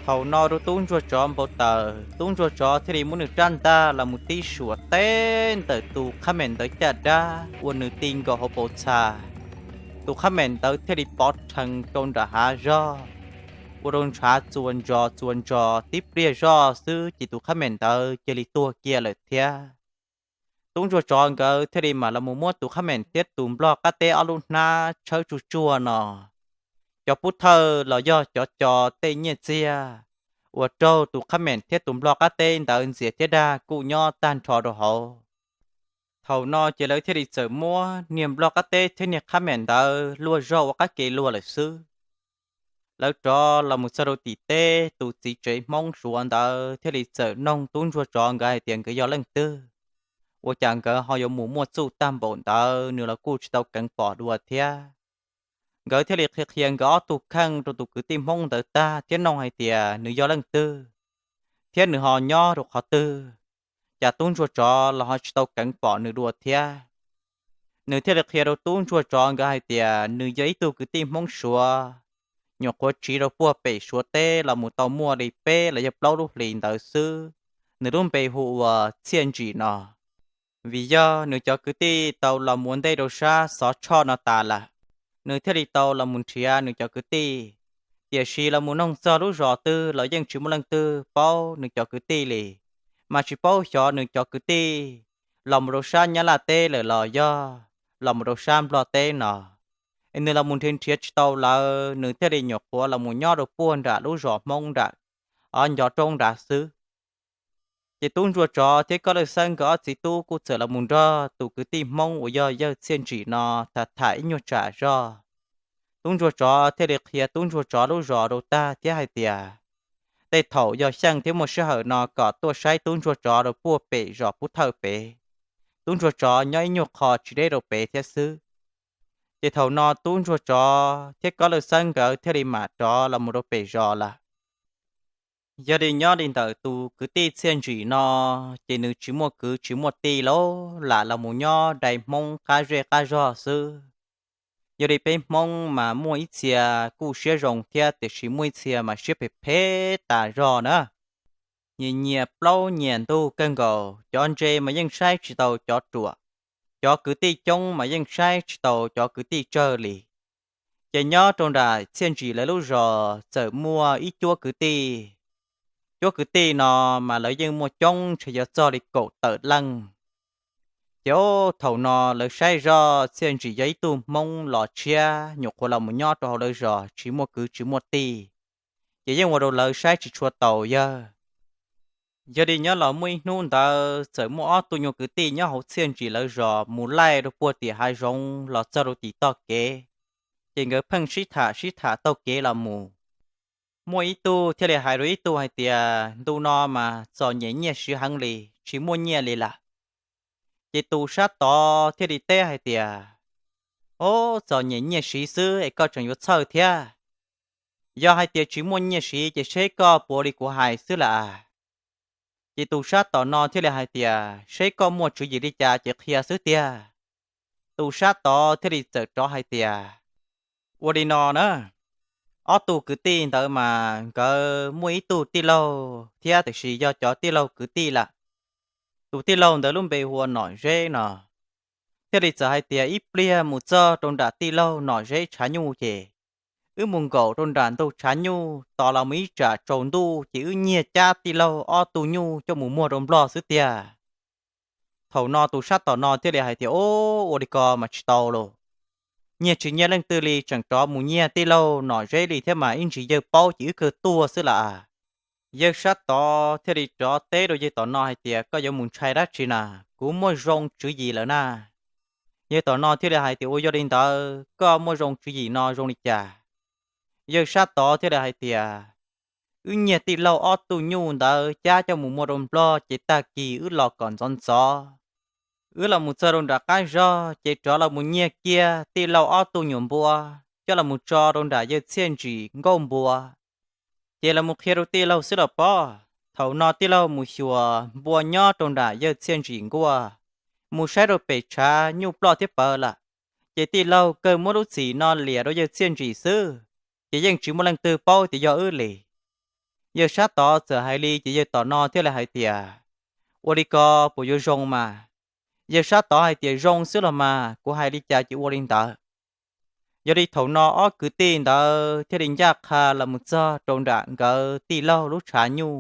Thaum no rau tub ntsuag tsov npau taws, tub ntsuag tsov thiaj li muab nws rab ntaj los mus tib suam teb ntawm tus khab meem ntawd caj dab ua nws ti nkaus hauv paus txha. Tus khab meem ntawd thiaj li pov rhees rau nram hav zog, ua rau ntshav txuas ntsos txuas ntsos tib pliag zoj xwb ces tus khab meem ntawd cia li tuag kiag lawm thiab. Tub ntsuag tsov nkawd thiaj li mam los mus muab tus khab meem thiab tus nplog qab teb ob lub hnab tshawb tsuj tsuag no. Cov pub thawj los yog cov co tej nyiaj txiag uas raug tus khab meem thiab tus nplog qab teb ntawd ntxias thiab dag kuj nyob tag nrho rau hauv. Thaum no ces lawv thiaj li txawm muab niag nplog qab teb thiab niag khab meem ntawd luaj zog ua qab ke luag lawm xwb. Lawv rov los mus txog rau tim teb, tus txiv tsev Hmoob Suav ntawd thiaj li txawm noog tub ntsuag tsov nkawd hais tias nkawd yog leej twg, ua cas nkawd ho yuav mus muaj txuj tag npaum ntawd, nws los kuj tsis tau keev pom dua thiab. Nkawd thiaj li qhia qhia nkawd ob tug kheej rau tus kwv tij Hmoob ntawd tag thiab noog hais tias nws yog leej twg, thiab nws ho nyob rau qhov twg, cas tub ntsuag tsov los ho tsis tau keev pom nws dua thiab. Nws thiaj li qhia rau tub ntsuag tsov nkawd hais tias nws yog ib tug kwv tij Hmoob Suav, nyuam qhuav tsiv rau puag pem Suav teb los mus tau muaj li peb los yog plaub lub hlis ntawd xwb. Nws lub npe hu ua Txhiaj Ntsim no. Vim yog nws cov kwv tij tau los mus ua ntej rau sab Xov Tshoj no tas lawm, nws thiaj li tau los mus nrhiav nws cov kwv tij. Tiam sis los mus noog txog lub zos twg los yeej tsis muaj leej twg paub nws cov kwv tij li, mas tsis paub xyov nws cov kwv tij los mus rau sab Nyab Laj teb lawm los yog los mus rau sab Nplog teb no. Es nws los mus nrhiav nrhiav tsis tau lawv, nws thiaj li nyuam qhuav los mus nyob rau puag nram lub zos Hmoob nram, o, ncov roob nrad xwb. Ces tub ntsuag tsov thiab Kob Lawj Xeeb nkawd ob txiv tub kuj txawm los mus nrog tus kwv tij Hmoob uas yog yawg Txhiaj Ntsim no tham tham ib nyuag tsam zog. Tub ntsuag tsov thiaj li qhia tub ntsuag tsov lub zos rau tag thiab hais tias, tej thaum yog xyeej thiab muaj sij hawm no kom tuaj saib tub ntsuag tsov rau puag pem zos Pub Thawj pem. Tub ntsuag tsov nyob ib nyuag qho tsis deb rau pem thiab xwb. Ces thaum no tub ntsuag tsov thiab Kob Lawj Xeeb nkawd thiaj li mam rov los mus rau pem zos lawm. Yog li nyob li ntawm tus kwv tij Txhiaj Ntsim no, ces nws tsis muaj kwv tsis muaj tij lauj, lam los mus nyob dai Hmoob qab zej qab zog xwb. Yog li peb Hmoob mas muaj ib txhia kuj siab zoo thiab, tiam sis muaj ib txhia mas siab phem phem tas zog na. Nyias nyias plaub nyias ntug kawg nkaus, cov ntse mas yeej saib tsis tau cov ruam, cov kwv tij coob mas yeej saib tsis tau cov kwv tij tsawg li. Ces nyob rau nram Txhiaj Ntsim lawv lub zos txawm muaj ib cuab kwv tij. Cuab kwv tij no mas lawv yeej muaj coob, ntshe yuav txog li kaum tawm leej. Ces thaum no lawv saib zoj Txhiaj Ntsim yog ib tug Hmoob los tshiab nyuam qhuav los mus nyob rau hauv lawv zos tsis muaj kwv tsis muaj tij, ces yeej ua rau lawv saib tsis tshua taus yawg. Yog li nyob los muaj ib hnub ntawd txawm muaj ob tug nyuag kwv tij nyob hauv Txhiaj Ntsim lawv zos mus laij rau puag tim hav zoov los txog rau tim tog kev, ces nkawd pheej sib tham sib tham taug kev los mus. Muaj ib tug thiaj li hais rau ib tug hais tias, ntu no mas txom nyem nyiaj siv heev li, tsis muaj nyiaj li lawm. Ces tus sab tod thiaj li teb hais tias, ob, txom nyem nyiaj siv xwb es koj tseem yuav txhawj thiab. Yog hais tias tsis muaj nyiaj siv ces seb koj puav li kuv hais xwb lawm. Ces tus sab tom no thiaj li hais tias, seb koj muaj tswv yim li cas ces qhia xwb tiag. Tus sab tod thiaj li txawm rov hais tias, ua li no na, ob tug kwv tij ntawd mas nkawd muaj ib tug tij laug thiab, tiam sis yog cov tij laug kwv tij lawm. Tus tij laug ntawd lub npe hu ua Nom Zeb no. Thiaj li txawm hais tias, ib pliag mus txog rau nram tij laug Nom Zeb tshav nyuj ces wb mus nkaum rau nram ntug tshav nyuj tos los mus ib tsam tsaus ntuj ces wb nyiag cab tij laug ob tug nyuj coj mus muag rau Nplog xwb tiag. Thaum no tus sab tom no thiaj li hais tias, ub, ua li ko mas tsis tau los. Nyiag tsis nyiag leej twg li, tseem rov mus nyiag tij laug Nom Zeb li thiab mas ib ntsis yawg paub ces wb kawg tuag xwb lawm. Yawg sab tod thiaj li rov teb rau yawg tom no hais tias, koj yuav mus ntshai dab tsi na, kuv muaj zoo tswv yim lawm na. Yawg tom no thiaj li hais tias, ua yog li ntawd koj muaj zoo tswv yim no zoo li cas? Yawg sab tod thiaj li hais tias, wb nyiag tij laug ob tug nyuj ntawd cab coj mus muag rau Nplog ces tag kis wb los kom ntxov ntxov, wb los mus txog rau nram qab zog ces rov los mus nyiag kiag tij laug ob tug nyuam npua coj los mus tso rau nram yawg Txhiaj Ntsim nkuaj npua. Ces los mus qhia rau tij laug xwb los pob. Thaum no tij laug mus xyuas npua nyob rau nram yawg Txhiaj Ntsim nkuaj, mus saib rau pem tshav nyuj ploj thiab pawv lawm. Ces tij laug kawg muab lub txim no liam rau yawg Txhiaj Ntsim xwb, ces yeej tsis muaj leej twg paub tias yog wb li. Yawg sab tod txawm hais li ces yawg tom no thiaj li hais tias, ua li ko puas yuav zoo mas? Yawg sab tod hais tias, zoo xwb los mas, kuv hais li cas ces ua li ntawd. Yog li thaum no ob kwv tij ntawd thiaj li ncaj qha los mus txog rau nram nkawd tij laug lub tshav nyuj.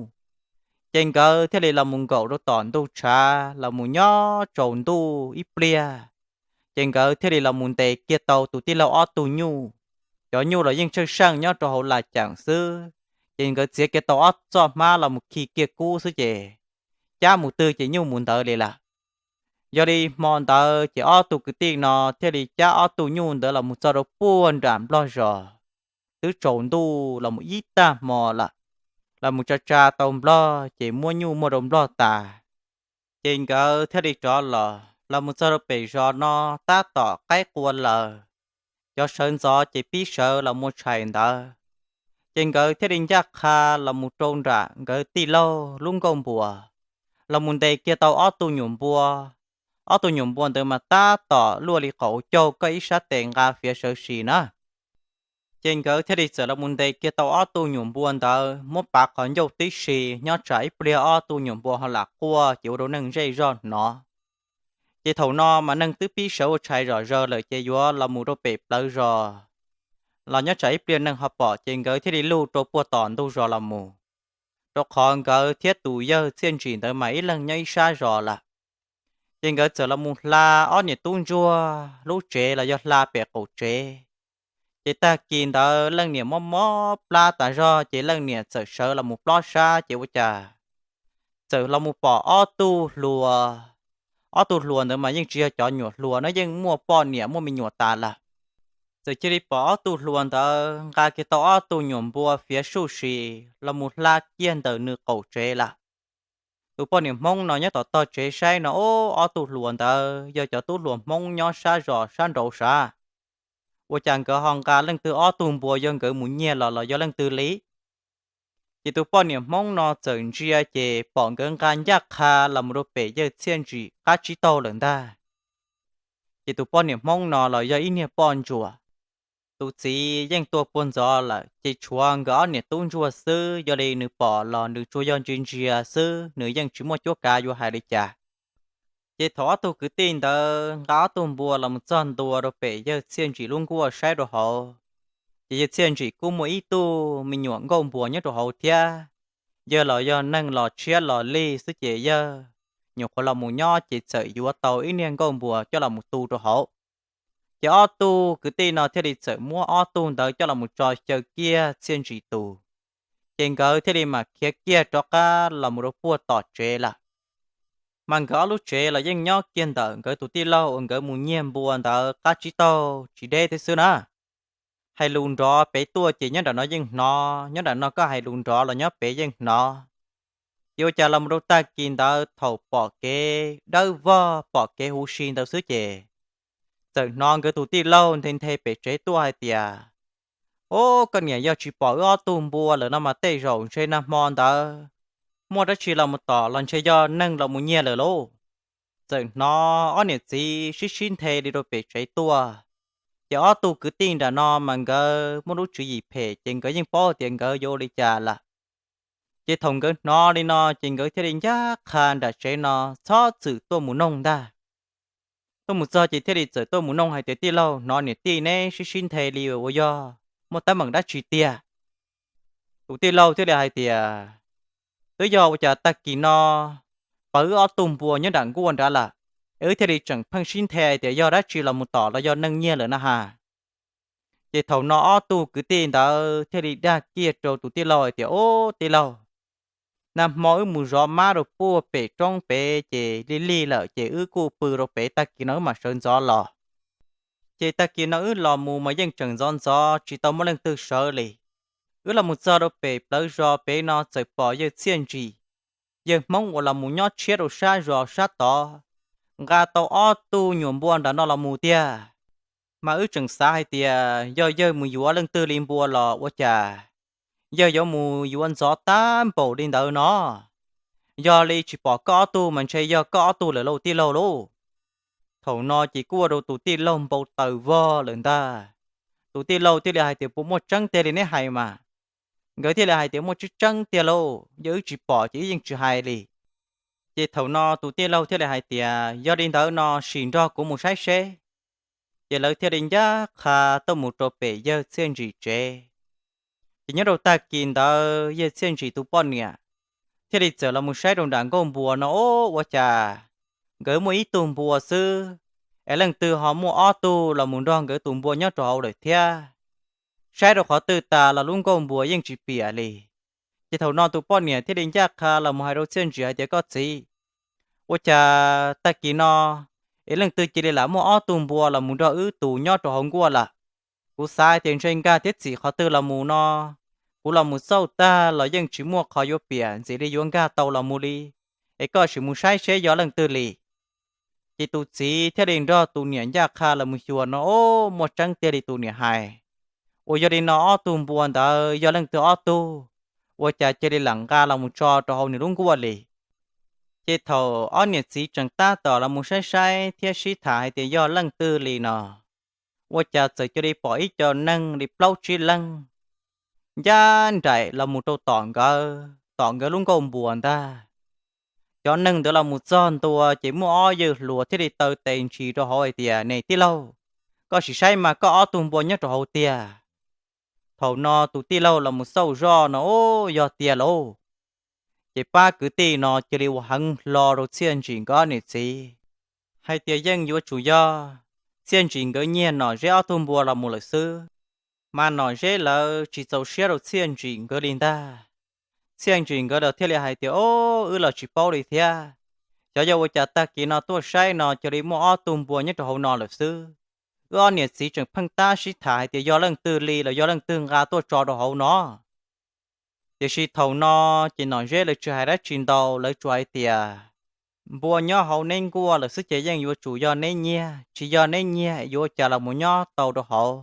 Ces nkawd thiaj li los mus nkaum rau tom ntug tshav los mus nyob tsaus ntuj ib pliag. Ces nkawd thiaj li los mus ntes kiag tau tus tij laug ob tug nyuj. Cov nyuj los yeej tsheej seej nyob rau hauv las ceem xwb, ces nkawd txiav kiag tau ob txoj hmab los mus khi kiag kub xwb ces cab mus twg ces nyuj mus ntawd li lawm. Yog li hmo ntawd ces ob tug kwv tij no thiaj li cab ob tug nyuj ntawd los mus txog rau puag nram Nplog zos. Twb tsaus ntuj los mus ib tag hmo lawm, los mus tsa tsa tau Nplog ces muab nyuj muag rau Nplog tas. Ces nkawd thiaj li rov los, los mus txog rau pem zos no tab tom qaib qua lawm. Cov sawv ntxov ces pib sawv los mus tshais ntawd. Ces nkawd thiaj li ncaj qha los mus rau nram nkawd tij laug lub nkuaj npua, los mus ntes kiag tau ob tug nyuam npua. Ob tug nyuam npua ntawd mas tab tom luaj li qaum caug koj ib sab tes nqa fiav sawv si na. Ces nkawd thiaj li txawm los mus ntes kiag tau ob tug nyuam npua ntawd, muab pav qhov ncauj tib si, nyob tsam ib pliag ob tug nyuam npua ho lam quaj ces ua rau neeg zej zog hnov. Ces thaum no mas neeg twb pib sawv ua tshais zom zaws lawm ces yuav los mus rau pem plawv zos los nyob tsam ib pliag neeg ho pom ces nkawd thiaj li luj rau puag tom ntug zos los mus, rau qhov nkawd thiab tus yawg Txhiaj Ntsim ntawd mas ib leeg nyob ib sab zos lawm. Ces nkawd txawm los mus hla ob niam tub ntsuag lub tsev los yog hla pem qaum tsev. Ces tag kis ntawd leej niam mob mob plab tas zog ces leej niam txawm sawv los mus plob sab ces ua cas txawm los mus pom ob tug hluas. Ob tug hluas ntawd mas yeej tsis yog cov nyuam hluas no, yeej muaj poj niam muaj me nyuam tas lawm. txawm cia li pom ob tug hluas ntawd nqa kiag tau ob tug nyuam npua fiav suj si los mus hla kiag ntawm nws qaum tsev lawm. Tus poj niam Hmoob no nyob tom tog tsev saib no, ob tug hluas ntawd yog cov tub hluas Hmoob nyob sab zos sab nraud sav, ua cas nkawd ho nqa leej twg ob tug npua yog nkawd mus nyiag los los yog leej twg li? Ces tus poj niam Hmoob no txawm ntsia ces pom nkawd nqa ncaj qha los mus rau pem yawg Txhiaj Ntsim qab tsib taug lawm ntag. Ces tus poj niam Hmoob no los yog ib niag poj ntsuam, tus txiv yeej tuaj puag ntxov lawm, ces tshuav nkawd ob niam tub ntsuag xwb, yog li nws pom los nws tsuas yog ntsia ntsia xwb, nws yeej tsis muaj cuab kav yuav hais li cas. Ces thaum ob tug kwv tij ntawd nqa ob tug npua los mus txog ntua rau pem yawg Txhiaj Ntsim lub nkuaj saib rau hauv, ces yawg Txhiaj Ntsim kuj muaj ib tug me nyuam nkauj npua nyob rau hauv thiab. Yawg los yog neeg los tshiab los lig xwb ces yawg nyuam qhuav los mus nyob ces txawm yuav tau ib niag nkauj npua coj los mus tu rau hauv. Ces ob tug kwv tij no thiaj li txawm muab ob tug ntawd coj los mus tso xyaw kiag Txhiaj Ntsim tus, ces nkawd thiaj li mam khiav kiag rov qab los mus rau puag tom tsev lawm. Mas nkawd ob lub tsev los yeej nyob kiag ntawm nkawd tus tij laug uas nkawd mus nyiag npua ntawd qab tsib taug tsis deb thiab xwb na. Hais lus nrov pem tuaj ces nyob nram no yeej hnov, nyob nram no koj hais lus nrov los nyob pem yeej hnov. Ces ua cas los mus rau tag kis ntawd thaum pom kev dawb vog pom kev huv si ntawd xwb ces txawm hnov nkawd tus tij laug nthe nthe pem tsev tuaj hais tias, Ub, koj niam, yog tsis pom wb ob tug npua lawm no mas tej zaum ntshe nag hmo ntawd muaj dab tsi los mus tom los ntshe yog neeg los mus nyiag lawm lauj. Txawm hnov ob niam txiv sib sib nthe li rau pem tsev tuaj, ces ob tug kwv tij nram no mas nkawd muaj lub tswv yim phem ces nkawd yeej paub tias nkawd yuav ua li cas lawm. Ces thaum nkawd hnov li no ces nkawd thiaj li ncaj qha nram tsev no txhob txwm tuaj mus noog ntag. Tuaj mus txog ces thiaj li txawm tuaj mus noog hais tias, Tij laug, hnov niam tij neb sib sib nthe li uas yog muaj teeb meem dab tsi tiag? Tus tij laug thiaj li hais tias, Twb yog ua cas tag kis no pawv wb ob tug npua nyob nram nkuaj nrad lawm, es wb thiaj li tseem pheej sib nthe tias yog dab tsi los mus tom los yog neeg nyiag lawm na has. Ces thaum no ob tug kwv tij ntawd thiaj li dag kiag rau tus tij laug hais tias, Ub tij laug, nag hmo wb mus zov mab rau puag pem roob pem ces lig lig lawm ces wb kuj pw rau pem, tag kis no wb mam sawv ntxov los. Ces tag kis no wb los mus mas yeej tseem ntxov ntxov tsis tau muaj leej twg sawv li. Wb los mus txog rau pem plawv zos pem no txawm pom yawg Txhiaj Ntsim, yawg Hmoob uas los mus nyob tshiab rau sab zos sab tod, nqa tau ob tug nyuam npua nram no los mus tiag. Mas wb tseem xav hais tias yog yawg mus yuav leej twg li npua los ua cas yawg yuav mus yuav ntxov tag npaum li ntawd no. Yog li tsis pom koj ob tug mas ntshe yog koj ob tug lawm lauj tij laug lauj. Thaum no ces kuj ua rau tus tij laug npau taws vog lawm ntag. Tus tij laug thiaj li hais tias, Puas muaj tseeb tiag li neb hais mas? Nkawd thiaj li hais tias, Muaj tseeb tseeb tiag lauj, yog wb tsis pom ces wb yeej tsis hais li. Ces thaum no tus tij laug thiaj li hais tias, Yog li ntawd no sim nrog kuv mus saib seb. Ces lawv thiaj li ncaj qha tuaj mus rau pem yawg Txhiaj Ntsim tsev. Ces nyob rau tag kis ntawd yawg Txhiaj Ntsim tus poj niam thiaj li txawm los mus saib rau nram nkuaj npua no, Ub, ua cas nkawd muaj ib tug npua xwb, es leej twg ho muaj ob tug los mus nrog nkawd tus npua nyob rau hauv lawm thiab? Saib rau qhov twg tas los lub nkuaj npua yeej tsis piam li. Ces thaum no tus poj niam thiaj li ncaj qha los mus hais rau Txhiaj Ntsim hais tias, Koj txiv, ua cas tag kis no es leej twg cia li lam muaj ob tug npua los mus nrog wb tus nyob rau hauv nkuaj lawm? Kuv xav tias ntshe nkag thiab txim qhov twg los mus no, kuv los mus xauj tag los yeej tsis muaj qhov yuav piam ntxiv li yuav nkag tau los mus li. Es koj sim mus saib seb yog leej twg li. Ces tus txiv thiaj li nrog tus niam ncaj qha los mus xyuas no, Ub, muaj tseeb tiag li tus niam hais. Uas yog li no ob tug npua ntawd yog leej twg ob tug, ua cas cia li lam nqa los mus tso rau hauv nws lub nkuaj li? Ces thaum ob niam txiv tseem tab tom los mus saib saib thiab sib tham hais tias yog leej twg li no, ua cas txawm cia li pom ib co neeg li plaub tsib leeg ncaj nraim los mus rau tom nkawd, tom nkawd lub nkuaj npua ntag. Cov neeg ntawd los mus txog ntua ces muaj ob yawg hluas thiaj li taw tes ntshis rau hauv hais tias, Ne tij laug, koj sim saib mas koj ob tug npua nyob rau hauv tiag. Thaum no tus tij laug los mus xauj zoj no, Ub, yog tiag lauj. Ces pab kwv tij no cia li ua heev hlo rau Txhiaj Ntsim nkawd ob niam txiv hais tias yeej yuav tsum yog Txhiaj Ntsim nkawd nyiag Nom Zeb ob tug npua los mus lawm xwb. Mas Nom Zeb lawv tsis txaus siab rau Txhiaj Ntsim nkawd li ntag. Txhiaj Ntsim nkawd los thiaj li hais tias, Ob, wb los tsis paub li thiab. Xyov yog ua cas tag kis no tuaj saib no cia li muaj ob tug npua nyob rau hauv no lawm xwb. wb ob niam txiv tseem pheej tab sib tham hais tias yog leej twg li los yog leej twg nqa tuaj tso rau hauv no. Tiam sis thaum no ces Nom Zeb lawv tsis hais dab tsi ntau, lawv tsuas hais tias npua nyob hauv neb nkuaj lawm xwb ces yeej yuav tsum yog neb nyiag, tsis yog neb nyiag yuav cas los mus nyob tau rau hauv.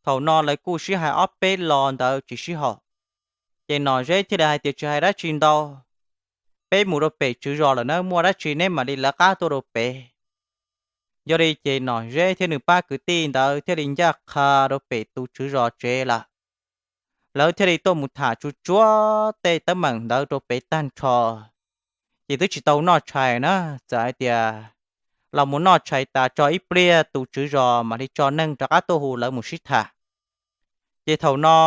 Thaum no lawv kuj sib hais ob peb lo ntawd tsis sib haum. Ces Nom Zeb thiaj li hais tias tsis hais dab tsi ntau, peb mus rau pem tswv zos lawm na, muaj dab tsi neb mam li lawv qab tuaj rau pem. Yog li ces Nom Zeb thiab nws pab kwv tij ntawd thiaj li ncaj qha rau pem tus tswv zos tsev lawm. Lawv thiaj li tuaj mus tham tsuj tsuag tej teeb meem ntawd rau pem tag nrho, ces twb tsis tau noj tshais na, txawm hais tias los mus noj tshais tas tso ib pliag tus tswv zos mam li tso neeg rov qab tuaj hu lawv mus sib tham. Ces thaum no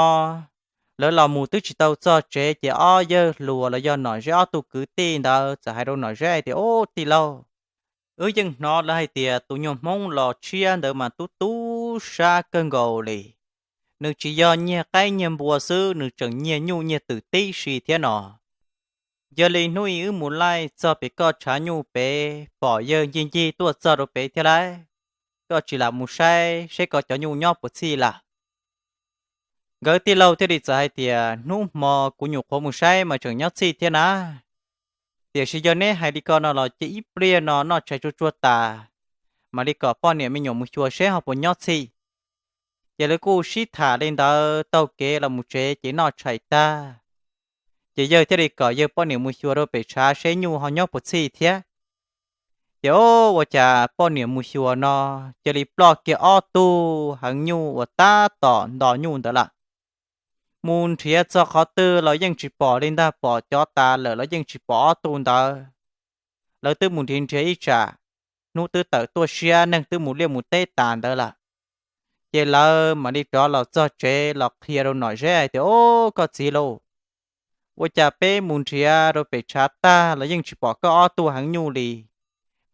lawv los mus twb tsis tau txog tsev ces ob yawg hluas los yog Nom Zeb ob tug kwv tij ntawd txawm hais rau Nom Zeb hais tias, Ub, tij laug, wb yeej hnov lawv hais tias tus nyuag Hmoob los tshiab ntawd mas tub tub sab kawg nkaus li. Nws tsis yog nyiag qaib nyiag npua xwb, nws tseem nyiag nyuj nyiag twm tib si thiab no. Yog li hnub ib wb mus laij txog pem koj tshav nyuj pem pom yawg ncig ncig tuaj txog rau pem thiab lauj, koj tsis lam mus saib seb koj cov nyuj nyob puas txhij lawm? Nkawd tij laug thiaj li txawm hais tias, Hnub hmo kuv nyuam qhuav mus saib mas tseem nyob txhij thiab na. Tiam sis yog neb hais li ko no los cia ib pliag no noj tshais tsuj tsuag tas, mam li kom poj niam me nyuam mus xyuas seb ho puas nyob txhij. Ces lawv kuj sib tham li ntawd taug kev los mus tsev ces noj tshais tag, ces yawg thiaj li kom yawg poj niam mus xyuas rau pem tshav seb nyuj ho nyob puas txhij thiab. Ces ua cas poj niam mus xyuas no cia li ploj kiag ob tug heev nyuj uas tab tom nto nyuj ntawd lawm. Mus nrhiav txog qhov twg los yeej tsis pom li ntag, pom cov tas lawm los yeej tsis pom ob tug ntawd. Lawv twb mus nrhiav nrhiav ib tsam, hnub twb tawm tuaj siab, neeg twb mus liaj mus teb tas ntawd lawm. Ces lawv mam li rov los txog tsev los qhia rau Nom Zeb hais tias, Ub, koj txiv lauj, ua cas peb mus nrhiav rau pem tshav tag los yeej tsis pom koj ob tug heev nyuj li,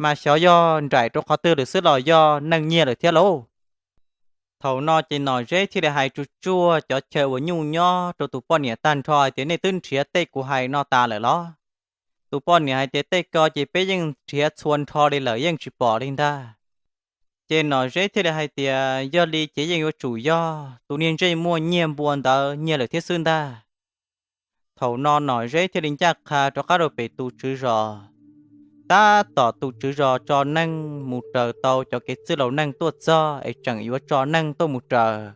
mas xyov yog nraim rau qhov twg lawm xwb los yog neeg nyiag lawm thiab lauj? Thaum no ces Nom Zeb thiaj li hais tsuj tsuag cov chaw uas nyuj nyob rau tus poj niam tag nrho hais tias, Nej twb nrhiav tej kuv hais no tas lawm los? Tus poj niam hais tias, Tej ko ces peb yeej nrhiav txhua nrho li lawm yeej tsis pom li ntag. Ces Nom Zeb thiaj li hais tias, Yog li ces yeej yuav tsum yog tus niag ntsej muag nyiag npua ntawd nyiag lawm thiab xwb ntag. Thaum no Nom Zeb thiaj li ncaj qha rov qab rau pem tus tswv zos. Tab tom tus tswv zos tso neeg mus raws tau cov kev txwj laus neeg tuaj txog es tseem yuav tso neeg tuaj mus raws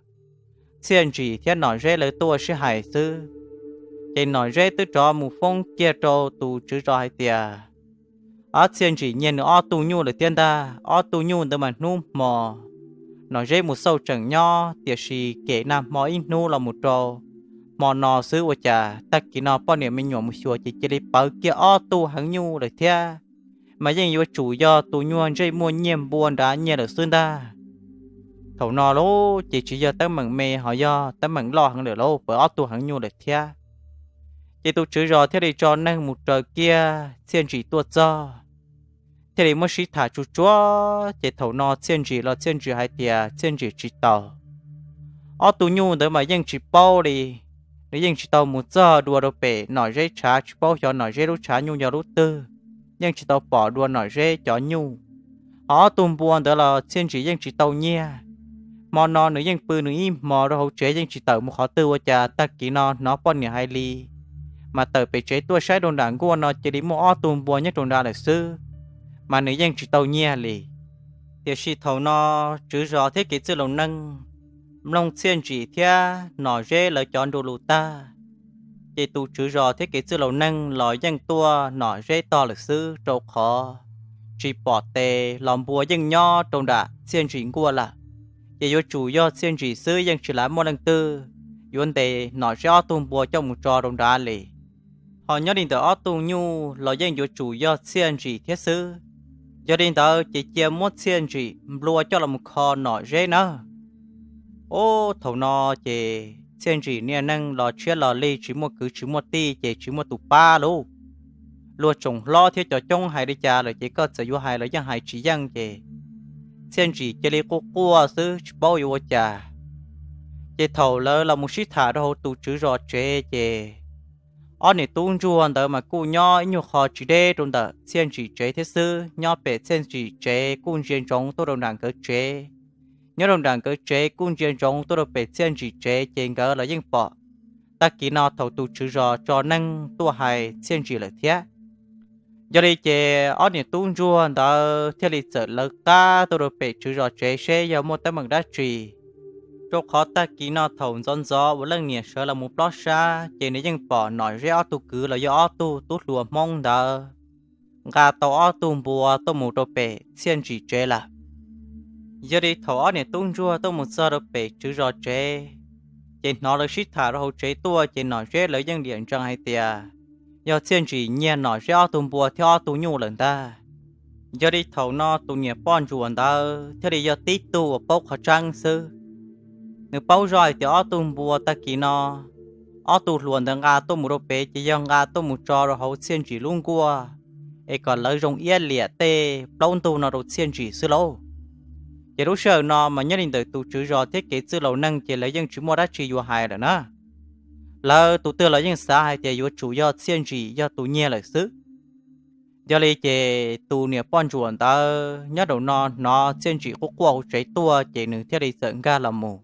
Txhiaj Ntsim thiab Nom Zeb lawv tuaj sib hais xwb, ces Nom Zeb twb rov mus foob kiag rau tus tswv zos hais tias, Ob, Txhiaj Ntsim nyiag nws ob tug nyuj lawm thiab ntag. Ob tug nyuj ntawd mas hnub hmo Nom Zeb mus xauj tseem nyob, tiam sis kem nag hmo ib hnub los mus rau hmo no xwb ua cas tag kis no poj niam me nyuam mus xyuas ces cia li pawv kiag ob tug heev nyuj lawm thiab. Mas yeej yuav tsum yog tus nyuag ntsej muag nyiag npua nrad nyiag lawm xwb ntag. Thaum no lauj ces tsis yog teeb meem me ho yog teeb meem loj heev lawm lauj, pawv ob tug heev nyuj lawm thiab. Ces tus tswv zos thiaj li tso neeg mus raws kiag Txhiaj Ntsim tuaj txog, thiaj li muab sib tham tsuj tsuag. Ces thaum no Txhiaj Ntsim los Txhiaj Ntsim hais tias Txhiaj Ntsim tsis tau. Ob tug nyuj ntawd mas yeej tsis paub li, nws yeej tsis tau mus txog dua rau pem Nom Zeb tshav, tsis paub xyov Nom Zeb lub tshav nyuj yog lub twg, yeej tsis tau pom dua Nom Zeb cov nyuj. Ho ob tug npua ntawd los Txhiaj Ntsim yeej tsis tau nyiag. Hmo no nws yeej pw nws ib hmos rau hauv tsev yeej tsis tawm mus qhov twg ua cas tag kis no hnov poj niam hais li, mas tawm pem tsev tuaj saib rau nram nkuaj no cia li muaj ob tug npua nyob rau nrad lawm xwb, mas nws yeej tsis tau nyiag li. Tiam sis thaum no tswv zos thiab kev txwj laus neeg mloog Txhiaj Ntsim thiab Nom Zeb lawv cov nru lus tag, ces tus tswv zos thiab kev txwj laus neeg los yeej tuaj Nom Zeb tog lawm xwb, rau qhov tsis pom tes los npua yeej nyob rau nram Txhiaj Ntsim nkuaj lawm. Ces yuav tsum yog Txhiaj Ntsim xwb, yeej tsis lam muaj leej twg yuav ntes Nom Zeb ob tug npua coj mus tso rau nrad li. Ho nyob li ntawm ob tug nyuj los yeej yuav tsum yog Txhiaj Ntsim thiab xwb. Yog li ntawd ces cia muab Txhiaj Ntsim nplua coj los mus kho Nom Zeb nawb. Ub, thaum no ces Txhiaj Ntsim niaj neej los tshiab los lig, tsis muaj kwv tsis muaj tij ces tsis muaj tus pab lauj. Luag tsoom hlob thiab cov coob hais li cas lawm ces koj txawm yuav hais los yeej hais tsis yeej ces Txhiaj Ntsim cia li quaj quaj xwb tsis paub yuav ua cas. Ces thaum lawv los mus sib tham rau hauv tus tswv zos tsev ces ob niam tub ntsuag ntawd mas kuj nyob ib nyuag qho tsis deb rau ntawm Txhiaj Ntsim tsev thiab xwb, nyob pem Txhiaj Ntsim tsev kuj ntsia ntsoov tuaj rau nram nkawd tsev. nyob rau nram nkawd tsev kuj ntsia ntsoov tuaj rau pem Txhiaj Ntsim tsev ces nkawd los yeej pom tag kis no thaum tus tswv zos tso neeg tuaj hais Txhiaj Ntsim lawm thiab. Yog li ces ob niam tub ntsuag ntawd thiaj li txawm lawv qab tuaj rau pem tswv zos tsev seb yog muaj teeb meem dab tsi, rau qhov tag kis no thaum ntxov ntxov uas leej niam sawv los mus plob sab ces nws yeej pom Nom Zeb ob tug kwv los yog ob tug tub hluas Hmoob ntawd nqa tau ob tug npua tuaj mus rau pem Txhiaj Ntsim tsev lawm. Yog li thaum ob niam tub ntsuag tuaj mus txog rau pem tswv zos tsev, ces hnov lawv sib tham rau hauv tsev tuaj ces Nom Zeb lawv yeej liam ntsees hais tias yog Txhiaj Ntsim nyiag Nom Zeb ob tug npua thiab ob tug nyuj lawm ntag. Yog li thaum no tus niam poj ntsuam ntawd thiaj li yog tib tug uas paub qhov tseeb xwb. Nws paub zoj hais tias ob tug npua tag kis no ob tug hluas ntawd nqa tuaj mus rau pem ces yog nqa tuaj mus tso rau hauv Txhiaj Ntsim lub nkuaj es kom lawv zoo iab liam tej plaub ntug no rau Txhiaj Ntsim xwb lauj. Ces lub sij hawm no mas nyob li ntawm tus tswv zos thiab kev txwj laus neeg ces lawv yeej tsis muaj dab tsi yuav hais lawm na. Lawv tus twg los yeej xav hais tias yuav tsum yog Txhiaj Ntsim yog tus nyiag lawm xwb. Yog li ces tus niam poj ntsuam ntawd nyob rau no hnov Txhiaj Ntsim quaj quaj hauv tsev tuaj ces nws thiaj li txawm nkag los mus.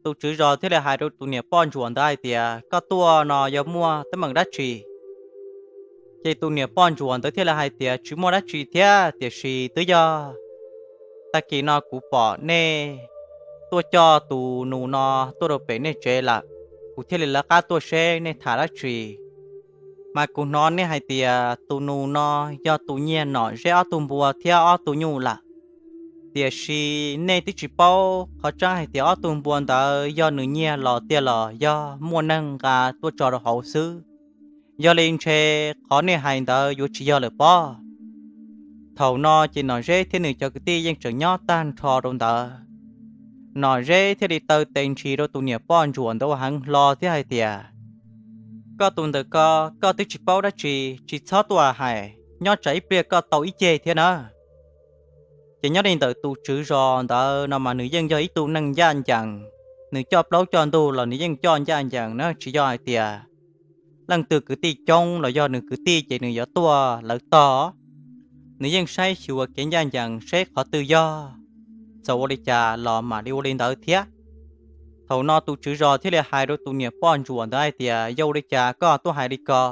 Tus tswv zos thiaj li hais rau tus niam poj ntsuam ntawd hais tias koj tuaj no yog muaj teeb meem dab tsi? Ces tus niam poj ntsuam ntawd thiaj li hais tias tsis muaj dab tsi thiab, tiam sis twb yog tag kis no kuv pom nej tuaj coj tus nus no tuaj rau pem nej tsev lawm, kuv thiaj li lawv qab tuaj seb nej tham dab tsi. Mas kuv hnov nej hais tias tus nus no yog tus nyiag Nom Zeb ob tug npua thiab ob tug nyuj lawm, tiam sis nej twb tsis paub qhov tseeb hais tias ob tug npua ntawd yog nws nyiag los tiag los yog muaj neeg nqa tuaj tso rau hauv xwb. Yog li ntshe qhov nej hais ntawd yuav tsis yog lawm pob. Thaum no ces Nom Zeb thiab nws cov kwv tij yeej tseem nyob tag nrho rau ntawd. Nom Zeb thiaj li taw tes ntshis rau tus niam poj ntsuam ntawd ua heev hlo thiab hais tias koj tus ntawm ko, koj twb tsis paub dab tsi, tsis txhob tuaj hais, nyob tsam ib pliag koj tau ib ceg thiab na. Ces nyob li ntawm tus tswv zos ntawd no mas nws yeej yog ib tug neeg ncaj ncees, nws coj plaub coj ntug los nws yeej coj ncaj ncees na, tsis yog hais tias leej twg kwv tij coob los yog nws kwv tij ces nws yuav tuaj lawv tog. Nws yeej saib xyuas kev ncaj ncees seb qhov twg yog, txaus ua li cas los mam li ua li ntawd thiab. Thaum no tus tswv zos thiaj li hais rau tus niam poj ntsuam ntawd hais tias yog ua li cas koj tuaj hais li ko?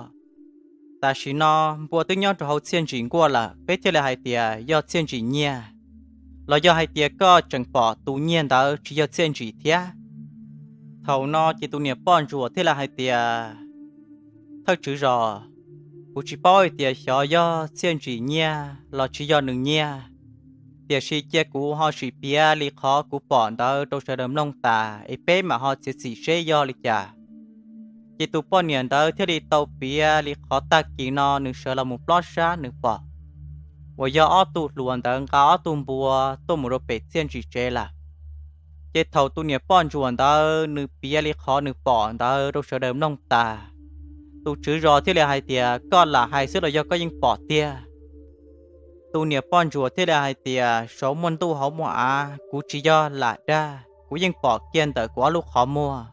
Tam sim no npua twb nyob rau hauv Txhiaj Ntsim nkuaj lawm, peb thiaj li hais tias yog Txhiaj Ntsim nyiag, los yog hais tias koj tseem pom tus nyiag ntawd tsis yog Txhiaj Ntsim thiab? Thaum no ces tus niam poj ntsuam thiaj li hais tias thawj tswv zos, kuv tsis paub hais tias xyov yog Txhiaj Ntsim nyiag los tsis yog nws nyiag, tiam sis cia kuv ho sim piav li qhov kuv pom ntawd rau sawv daws mloog tas es peb mam ho txiav txim seb yog li cas. Ces tus poj niam ntawd thiaj li tau piav li qhov tag kis no nws sawv los mus plob sab nws pom uas yog ob tug hluas ntawd nqa ob tug npua tuaj mus rau pem Txhiaj Ntsim tsev lawm. Ces thaum tus niam poj ntsuam ntawd nws piav li qhov nws pom ntawd rau sawv daws mloog tas, tus tswv zos thiaj li hais tias koj lam hais xwb los yog koj yeej pom tiag? Tus niam poj ntsuam thiaj li hais tias saum muaj ntuj hauv muaj av, kuv tsis yog lam dag, kuv yeej pom kiag ntawm kuv ob lub qhov muag.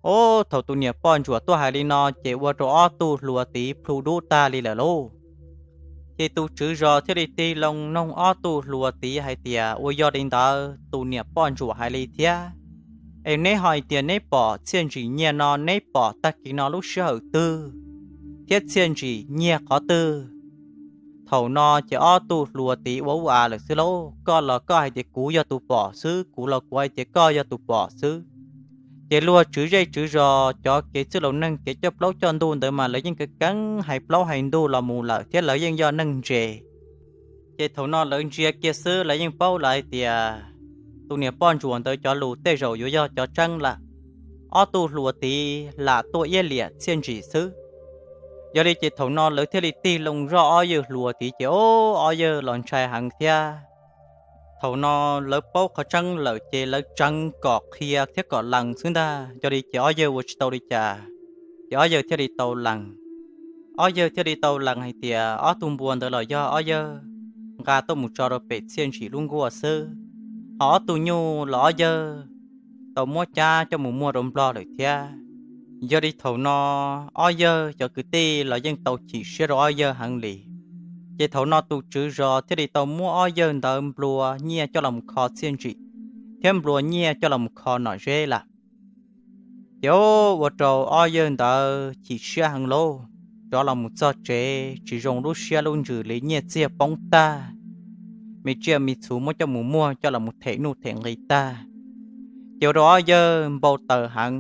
Ob, thaum tus niam poj ntsuam tuaj hais li no ces ua rau ob tug hluas tid plhu dub tag li lawm lauj. Ces tus tswv zos thiaj li tig loo noog ob tug hluas tid hais tias ua yog li ntawd tus niam poj ntsuam hais li thiab, es neb ho hais tias neb pom Txhiaj Ntsim nyiag no neb pom tag kis no lub sij hawm twg thiab Txhiaj Ntsim nyiag qhov twg? Thaum no ces ob tug hluas tid ua ub a lawm xwb lauj, koj los koj hais tias kuv yog tus pom xwb, kuv los kuv hais tias koj yog tus pom xwb. Ces luag tswv zej tswv zos cov kev txwj laus neeg kev coj plaub coj ntug ntawd mas lawv yeej keev keev hais plaub hais ntug los mus lawm thiab lawv yeej yog neeg ntse. Ces thaum no lawv ntsia kiag xwb lawv yeej paub lawm hais tias tus niam poj ntsuam ntawd cov lus tej zaum yuav yog cov tseeb lawm. Ob tug hluas tid lam tuaj iab liam Txhiaj Ntsim xwb. Yog li ces thaum no lawv thiaj li tig loo zoj ob yawg hluas tid ces ob yawg los ntshai heev thiab. Thaum no lawv paub qhov tseeb lawm ces lawv tseev kom qhia thiab kom lees xwb ntag, yog li ces ob yawg ua tsis tau li cas, ces ob yawg thiaj li tau lees. Ob yawg thiaj li tau lees hais tias ob tug npua ntawd los yog ob yawg nqa tuaj mus tso rau pem Txhiaj Ntsim lub nkuaj xwb, ho ob tug nyuj los ob yawg tau muab cab coj mus muag rau Nplog lawm thiab. Yog li thaum no ob yawg cov kwv tij los yeej tau chim siab rau ob yawg heev li. Ces thaum no tus tswv zos thiaj li tau muab ob yawg ntawd nplua nyiaj coj los kho Txhiaj Ntsim. thiab nplua nyiaj coj los mus kho nom zeb lawm. Ces ua rau ob yawg ntawd chim siab heev lauj, rov los mus txog tsev tsis zoo lub siab lub ntsws li, nyiaj txiag poob tag, me tsiaj me txhu muab coj mus muag coj los mus them nuj them nqi tag, ces ua rau ob yawg npau taws heev.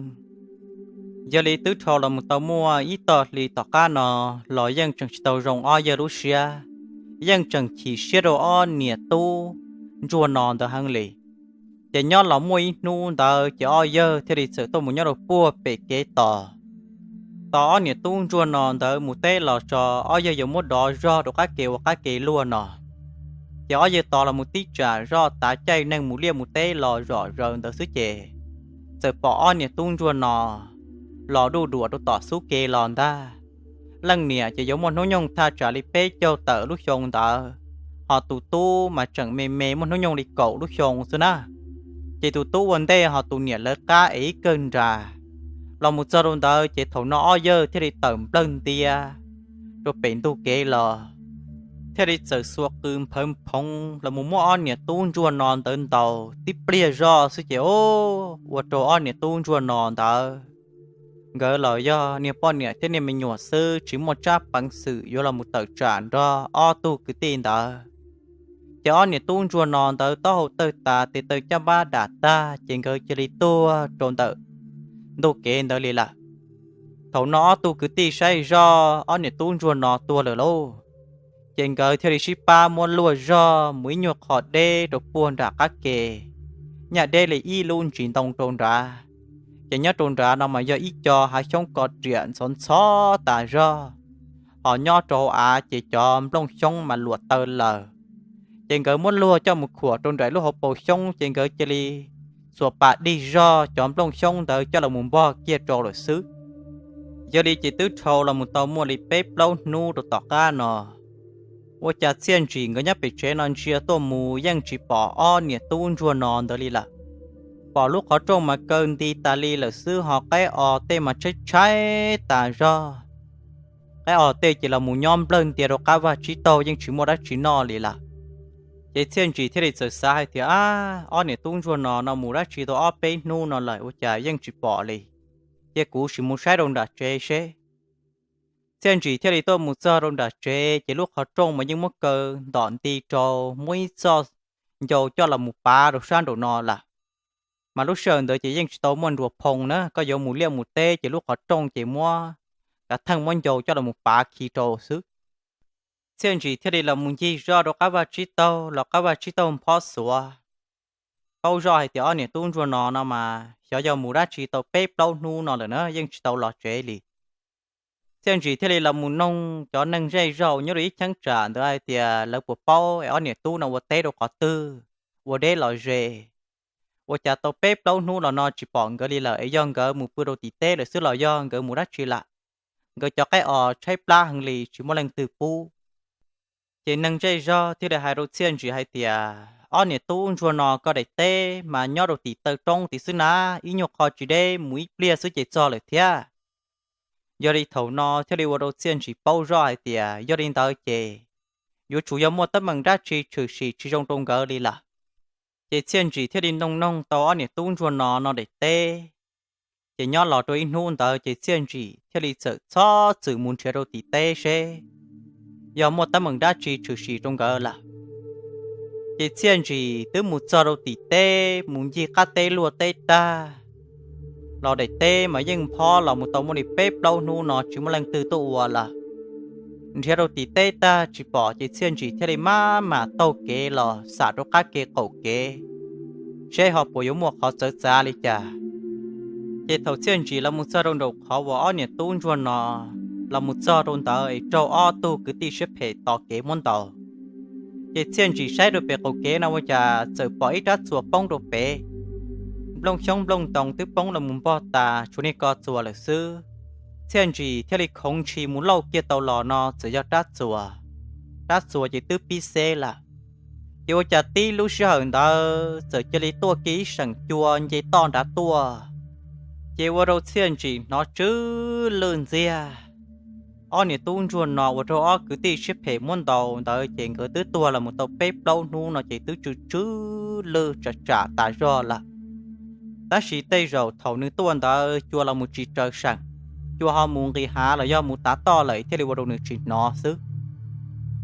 Yog li twb dhau los mus tau muaj ib tog hli tom qab no los yeej tseem tsis tau zoo ob yawg lub siab, yeej tseem chim siab rau ob niam tub ntsuag no ntawd heev li. Ces nyob los muaj ib hnub ntawd ces ob yawg thiaj li txawm tuaj mus nyob rau puag pem kev tos. Tos ob niam tub ntsuag no ntawd mus teb los tso, ob yawg yuav muab dov zog rau qab ke ua qab ke luag no. Ces ob yawg tos los mus tib tsam zoj tav caij neeg mus liaj mus teb los zom zaws ntawd xwb ces txawm pom ob niam tub ntsuag no los duj duam rau tom xub ke los ntag. Leej niam ces yuav muaj hnub nyoog thaj tsam li peb caug tawm lub xyoo ntawd, ho tus tub mas tseem me me muaj hnub nyoog li kaum lub xyoo xwb na. Ces tus tub ua ntej ho tus niam lawv qab es ib kawg nra. Los mus txog rau ntawd ces thaum no ob yawg thiaj li tawm nplawg ntia rau pem ntug kev los, thiaj li txawm xuas qws nphawv nphoov los mus muab ob niam tub ntsuag no ntawd ntaus tib pliag zoj xwb ces ua rau ob niam tub ntsuag no ntawd nkawd los yog niag poj niam thiab niag me nyuam xwb tsis muaj tsab peev xwm yuav los mus tawm tsam nrog ob tug kwv tij ntawd. Ces ob niam tub ntsuag no ntawd taub hau tawg tas tes taw caj npab dam tag ces nkawd cia li tuag rau ntawm ntug kev ntawd li lawm. Thaum no ob tug kwv tij saib zoj ob niam tub ntsuag no tuag lawm lauj, ces nkawd thiaj li sib pab muab luaj zog mus ib nyuag qho deb rau puag nram qab ke, nyaj deb li ib lub ntsis ntoo rau nrad. Ces nyob rau nrad no mas yog ib co hav xyoob ko riam ntxhov ntxhov tas zog, ho nyob rau hauv av ces cov nplooj xyoob mas luam taw lawm. Ces nkawd muab luag coj mus khuam rau nraim lub hauv paus xyoob ces nkawd cia li xuas pas dig zog cov nplooj xyoob ntawd coj los mus npog kiag rau lawm xwb. Yog li ces twb dhau los mus tau muaj li peb plaub hnub rau tom qab no, ua cas Txhiaj Ntsim nkawd nyob pem tsev no ntsia tuaj mus yeej tsis pom ob niam tub ntsuag no ntawd li lawm. Pom lub qhov rooj mas kaw nti tas li lawm xwb ho qaib os tej mas tshaib tshaib tas zog. Qaib os tej ces los mus nyob nplawg ntia rau qab vaj tsib taug yeej tsis muaj dab tsi noj li lawm. Ces Txhiaj Ntsim thiaj li txawm xav hais tias, Ab, ob niam tub ntsuag no no mus dab tsi tau ob peb hnub no lawm ua cas yeej tsis pom li. Cia kuv sim mus saib rau nram tsev seb. Txhiaj Ntsim thiaj li tuaj mus txog rau nram tsev ces lub qhov rooj mas yeej muab kaw ntom nti rau, muab ib txoj ncau coj los mus pav rau sab nraum no lawm. Mas lub sij hawm ntawd ces yeej tsis tau muaj nruas phoo na, koj yuav mus liaj mus teb ces lub qhov rooj ces muab kav theej muab ncau coj los mus pav khi rau xwb. Txhiaj Ntsim thiaj li los mus ncig zoj rau qab vaj tsib taug los qab vaj tsib taug phob xuav. Paub zoj hais tias ob niam tub ntsuag no no mas xyov yog mus dab tsi tau peb plaub hnub no lawm na yeej tsis tau los tsev li. Txhiaj Ntsim thiaj li los mus noog cov neeg zej zog nyob rau ib cheeb tsam ntawd hais tias lawv puas paub es ob niam tub no ua teb rau qhov twg, ua deb los ze, ua cas tau peb plaub hnub los no tsis pom nkawd li lawm es yog nkawd mus pw rau tim teb lawm xwb los yog nkawd mus dab tsi lawm. Nkawd cov qaib os tshaib plab heev li tsis muaj leej twg pub. Ces neeg zej zog thiaj li hais rau Txhiaj Ntsim hais tias, Ob niam tub ntsuag no koj daim teb mas nyob rau tim taw roob tim xwb na, ib nyuag qho tsis deb mus ib pliag xwb ces txog lawm thiab. Yog li thaum no thiaj li ua rau Txhiaj Ntsim paub zoj hais tias yog li ntawd ces yuav tsum yog muaj teeb meem dab tsi tshwm sim tsis zoo rau nkawd li lawm. Ces Txhiaj Ntsim thiaj li noog noog tau ob niam tub ntsuag no no daim teb. Ces nyob los rau ib hnub ntawd ces Txhiaj Ntsim thiaj li txawm txhob txwm mus nrhiav rau tim teb seb yog muaj teeb meem dab tsi tshwm sim rau nkawd lawm. Ces Txhiaj Ntsim twb mus txog rau tim teb mus ncig qab teb luaj teb tag los daim teb mas yeej phob los mus tau muaj li peb plaub hnub no tsis muaj leej twg tuaj ua lawm. Nrhiav rau tim teb tag tsis pom ces Txhiaj Ntsim thiaj li maj mam taug kev los xam rau qab ke qaum kev seb ho puas yuav muaj qhov txawv txav li cas. Ces thaum Txhiaj Ntsim los mus txog rau nraum qhov uas ob niam tub ntsuag no los mus txog rau ntawd es raug ob tug kwv tij siab phem tos kev muab ntaus. Ces Txhiaj Ntsim saib rau pem qaum kev no ua cas txawm pom ib rab txuas poob rau pem. Nplooj xyoob nplooj ntoos twb poob los mus npog tas tshuav niag ko txuas lawm xwb. Txhiaj Ntsim thiaj li khoov ntshis mus lauj kiag tau los no txawm yog rab txuas. Rab txuas ces twb pib xeb lawm. Ces ua cas tib lub sij hawm ntawd txawm cia li tuaj kiag ib seem cua nce toj nrad tuaj. Ces ua rau Txhiaj Ntsim hnov tsw lwj ntxiag. Ob niam tub ntsuag no ua rau ob kwv tij siab phem muab ntaus ntawd ces nkawd twb tuag los mus tau peb plaub hnub no ces twb tsw tsw lwj tsam tsam tas zog lawm. Tab sis tej zaum thaum nws tuaj ntawd cua los mus tsis raws seem, cua ho mus nqis hav los yog mus tav toj lawm thiaj li ua rau nws tsis hnov xwb.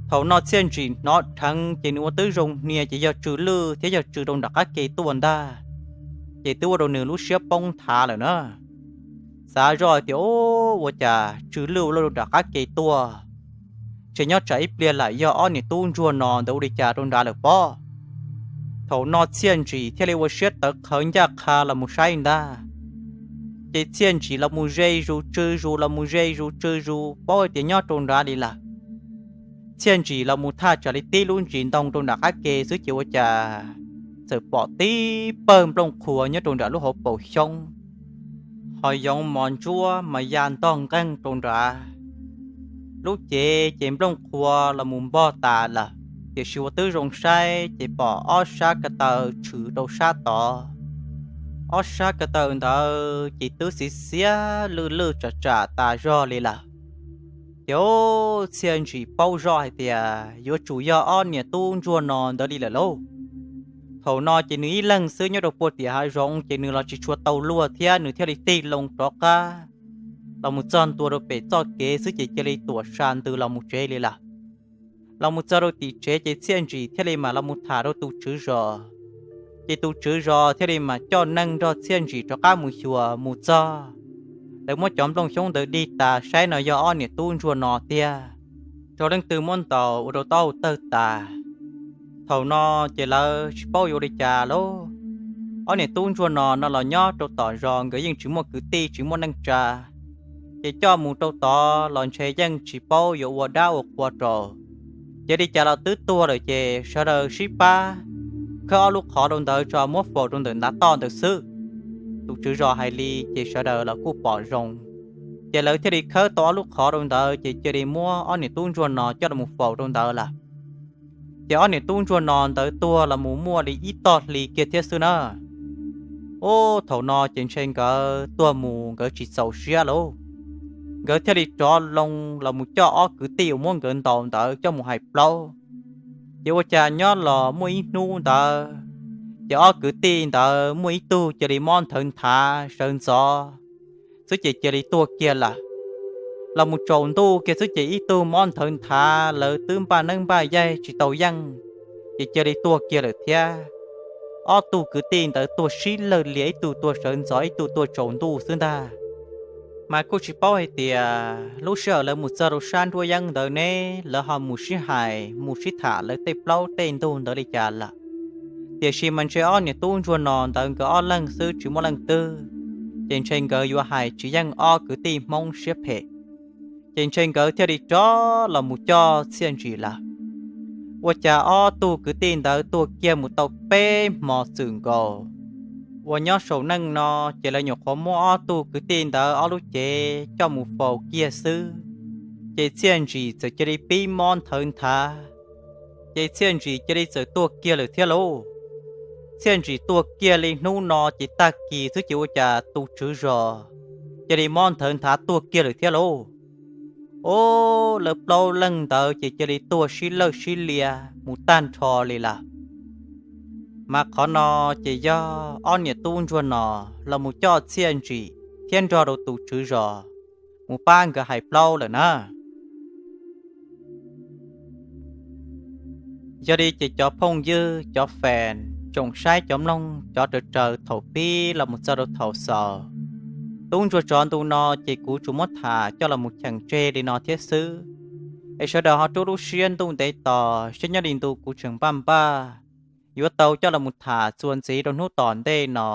Thaum no Txhiaj Ntsim hnov dheev ces nws ua twb zoo hnia ces yog tsw lwj thiab yog tsw rau nram qab ke tuaj ntag, ces twb ua rau nws lub siab poob nthav lawm na. Xav zoj hais tias, Ua cas tsw lwj ua luaj rau nram qab ke tuaj? Ces nyob tsam ib pliag lam yog ob niam tub ntsuag no ntawd ua li cas rau nrad lawm pob. Thaum no Txhiaj Ntsim thiaj li ua siab tawv qhawv ncaj qha los mus saib ntag. Ces Txhiaj Ntsim los mus ze zus tsw zus los mus ze zus tsw zus paub hais tias nyob rau nrad li lawm. Txhiaj Ntsim los mus thaj tsam li tib lub ntsis ntoo rau nram qab ke xwb ces ua cas txawm pom tib pawg nplooj qhuav nyob rau nram lub hauv paus xyoob, ho yoov mos ntsuab mas ya ntog nqeeg rau nrad. Lub cev ces nplooj qhuav los mus npog tas lawm, tiam sis ua twb zoo saib ces pom ob sab ko taw tshwm rau sab tod. Ob sab ko taw ntawd ces twb xiv xiav lwj lwj tsam tsam tas zog li lawm. Ces Txhiaj Ntsim paub zoj hais tias yuav tsum yog ob niam tub ntsuag no ntawd li lawm lauj. Thaum no ces nws ib leeg xwb nyob rau puag tim hav zoov ces nws los tsis tshua tau luag thiab nws thiaj li tig loo rov qab los mus txog ntua rau pem txoj kev xwb ces cia li tuam sa ntws los mus tsev li lawm. Los mus txog rau tim tsev ces Txhiaj Ntsim thiaj li mam los mus tham rau tus tswv zos. Ces tus tswv zos thiaj li mam coj neeg nrog Txhiaj Ntsim rov qab mus xyuas mus txog, lawv muab cov nplooj xyoob ntawd dig tas saib no yog ob niam tub ntsuag no tiag. Raug leej twg muab ntaus ua rau taub hau tawg tas. Thaum no ces lawv tsis paub yuav ua li cas lauj. Ob niam tub ntsuag no no los nyob rau tom zos nkawd yeej tsis muaj kwv tij tsis muaj neej tsa, ces coj mus rau tod los ntshe yeej tsis paub yuav ua dab ua qhua rau. Ces li cas los twb tuag lawm ces sawv daws sib pab khawb ob lub qhov rau ntawd tso muab faus rau ntawm ntav toj ntawd xwb. Tus tswv zos hais li ces sawv daws los kuj pom zoo, ces lawv thiaj li khawb tau ob lub qhov rau ntawd ces cia li muab ob niam tub ntsuag no coj los faus rau ntawd lawm. Ces ob niam tub ntsuag no ntawd tuag los mus muaj li ib tog hli kiag thiab xwb na. Ub, thaum no ces ntshe nkawd tuag mus nkawd tsis txaus siab lauj, nkawd thiaj li rov loo los mus coj ob kwv tij uas muab nkawd ntaus ntawd coj mus hais plaub. Ces ua cas nyob los muaj ib hnub ntawd, ces ob kwv tij ntawd muaj ib tug cia li mob nthawv nthav sawv ntxov xwb ces cia li tuag kiag lawm. Los mus tsaus ntuj kiag xwb ces ib tug mob nthawv nthav lawv twb npaj neeb npaj yaig tsis tau yeej, ces cia li tuag kiag lawm thiab. Ob tug kwv tij ntawd tuag sib lawg lias, ib tug tuag sawv ntxov ib tug tuag tsaus ntuj xwb ntag. Mas kuj tsis paub hais tias lub sij hawm lawv mus txog rau sab nruab yeeb ntawd ne, lawv ho mus sib hais mus sib tham lawv tej plaub tej ntug ntawd li cas lawm. Tiam sis mas ntshe ob niam tub ntsuag no ntawd nkawd ob leeg xwb tsis muaj leej twg, ces ntshe nkawd yuav hais tsis yeej ob kwv tij Hmoob siab phem, ces ntshe nkawd thiaj li rov los mus coj Txhiaj Ntsim lawm. Ua cas ob tug kwv tij ntawd tuag kiag mus tau peb hmo txwm nkaus. Uas nyob saum neej no, ces lawv nyuam qhuav muab ob tug kwv tij ntawd ob lub cev coj mus faus kiag xwb, ces Txhiaj Ntsim txawm cia li pib mob nthawv nthav, ces Txhiaj Ntsim cia li txawm tuag kiag lawm thiab lauj. Txhiaj Ntsim tuag kiag li hnub no ces tag kis xwb ces ua cas tus tswv zos cia li mob nthawv nthav tuag kiag lawm thiab lauj. Ub, lawv plaub leeg ntawd ces cia li tuag sib lawj sib lias mus tag nrho li lawm. Mas qhov no ces yog ob niam tub ntsuag no los mus coj Txhiaj Ntsim thiab nrog rau tus tswv zos mus pab nkawd hais plaub lawm na. Yog li ces cov phooj ywg, cov fans, tsoom saib cov mloog, cov raws raws thaum pib los mus txog rau thaum xaus, tub ntsuag tsov ntu no ces kuv tsuas muab tham coj los mus cheem tseg li no thiab xwb. Es sawv daws ho rub lub siab ntuj ntev tos saib nyob li ntu kuv tseem npaj npaj yuav tau coj los mus tham txuas ntxiv rau hnub tom ntej no,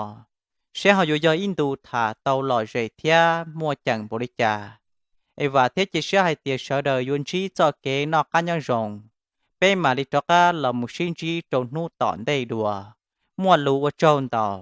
saib ho yuav yog ib ntu tham tau lom zem thiab muaj ceem npaum li cas. Es vam thiab cia siab hais tias sawv daws yuav ntsib txoj kev noj qab nyob zoo. Peb mam li rov qab los mus sib ntsib rau hnub tom ntej dua. Muaj lus ua tsaug ntau.